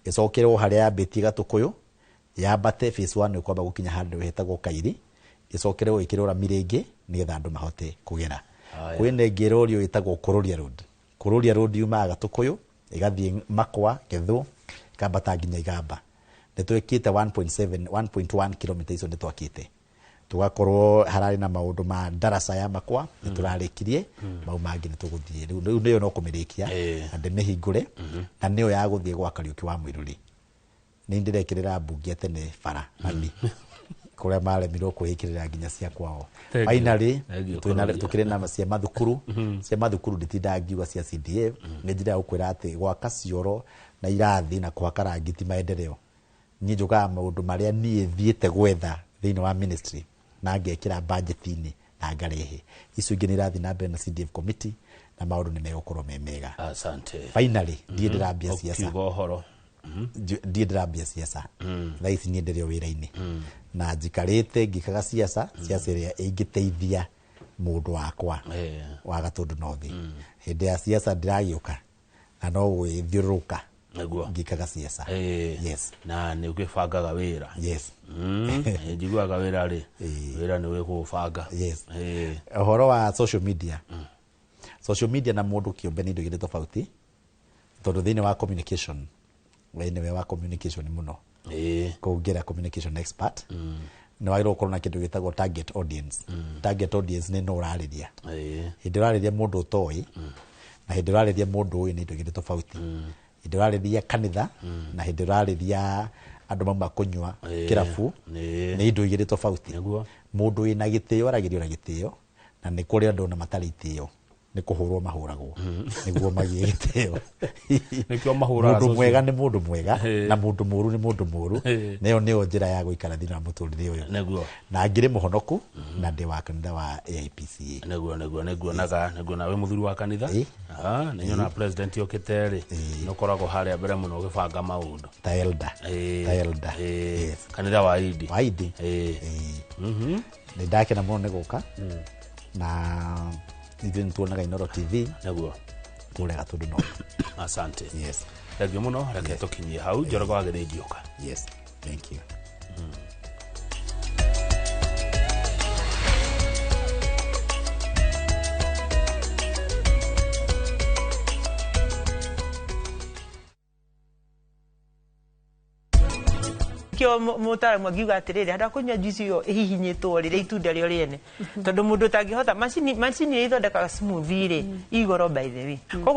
ĩcokerwo harĩa yambĩtie Gatũkũyũ, yambate phase 1 ĩkwamba gũkinya handũ hetagwo Kairi, ĩcokerwo ĩkĩrwo rami rĩngĩ nĩgetha andũ mahote kũgera. Kwĩna ĩngĩ ĩrorio ĩtagwo Kũrũria Road. Kũrũria Road yumaga Gatũkũyũ ĩgathiĩ Makwa, Gĩthũ, ĩkambata nginya Igamba. Nĩ twĩkĩte 1.7 1.1 km icio nĩ twakĩte. Tũgakorwo hararĩ na maũndũ ma ndaraca ya Makwa nĩ tũrarĩkirie, mau mangĩ nĩ tũgũthiĩ rĩu nĩyo no kũmĩrĩkia na ndĩmĩhingũre, na nĩyo ya gũthiĩ gwa Kariũki wa Mũirũrĩ. Nĩ ndĩrekĩrĩra mbunge tene bara mami. Kũrĩa maremirwo kwĩĩkĩrĩra nginya cia kwao. Thank you. Finally, Thank you, twĩna Kũrũria. tũkĩrĩ na cia mathukuru, cia mathukuru nditindaga ngiuga cia CDF. Nĩ njĩra ya gũkwĩra atĩ gwaka cioro na irathi na kũhaka rangi ti maendeleo. Niĩ njũkaga maũndũ marĩa niĩ thiĩte gwetha thĩinĩ wa ministry na ngekĩra budget-inĩ na ngarehe. Icio ingĩ nĩ irathiĩ na mbere na CDF committee na maũndũ nĩ megũkorwo me mega. Asante. Finally, ndiĩ ndĩrambia siasa. Ũkiuga ũhoro. Ndiĩ ndĩrambia siasa. Thaa ici niĩ ndĩrĩ o wĩra-inĩ na njikarĩte ngĩkaga siasa, siasa ĩrĩa ĩngĩteithia mũndũ wakwa wa Gatũndũ North. Hĩndĩ ya siasa ndĩragĩũka na no gwĩthiũrũrũka Nĩguo. ngĩkaga siasa. Yes. Na nĩ ũgĩbangaga wĩra. Yes. Njiguaga wĩra rĩ, wĩra nĩ wĩkũũbanga. Yes. Ũhoro wa social media, social media na mũndũ kĩũmbe nĩ indo igĩrĩ tofauti, tondũ thĩinĩ wa communication, we nĩwe wa communication mũno kũngĩra communication expert, nĩ wagĩrĩirwo gũkorwo na kĩndũ gĩtagwo target audience. Target audience nĩ no ũrarĩria. Hĩndĩ ũrarĩria mũndũ ũtoĩ na hĩndĩ ũrarĩria mũndũ ũĩ nĩ indo igĩrĩ tofauti. Hĩndĩ ũrarĩria kanitha na hĩndĩ ũrarĩria andũ mauma kũnyua kĩrabu nĩ indo igĩrĩ tofauti. Mũndũ wĩna gĩtĩo aragĩrio na gĩtĩo, na nĩ kũrĩ andũ ona matarĩ itĩo nĩ kũhũrwo mahũragwo nĩguo magĩe gĩtĩo. Nĩkĩo mahũraga. Mũndũ mwega nĩ mũndũ mwega na mũndũ mũũru nĩ mũndũ mũũru. Nayo nĩyo njĩra ya gũikara thĩinĩ wa mũtũrĩre ũyũ. Na ngĩrĩ mũhonoku na ndĩ wa kanitha wa AIPCA. Nĩguo nĩguonaga, nĩguona wĩ mũthuri wa kanitha. Nĩ nyonaga president okĩte rĩ, nĩ ũkoragwo harĩa mbere mũno ũgĩbanga maũndũ. Ta elder. Ta elder. Kanitha wa Idi. Wa Idi. Nĩ ndakena mũno nĩ gũka na ithuĩ nĩ tuonaga Inooro TV nĩguo kũrĩa Gatũndũ North. Asante. Yes. Thank you mũno, reke tũkinyie hau. Njoroge wa Gĩthĩnji ũka. Yes, thank you. Kio mũtaaramu angiuga atĩrĩrĩ, handũ ha kũnyua juice ĩyo ĩhihinyĩtwo rĩ, rĩa itunda rĩo rĩene, tondũ mũndũ ũtangĩhota macini, macini iria ithondekaga smoothie rĩ, igoro by the way. Koguo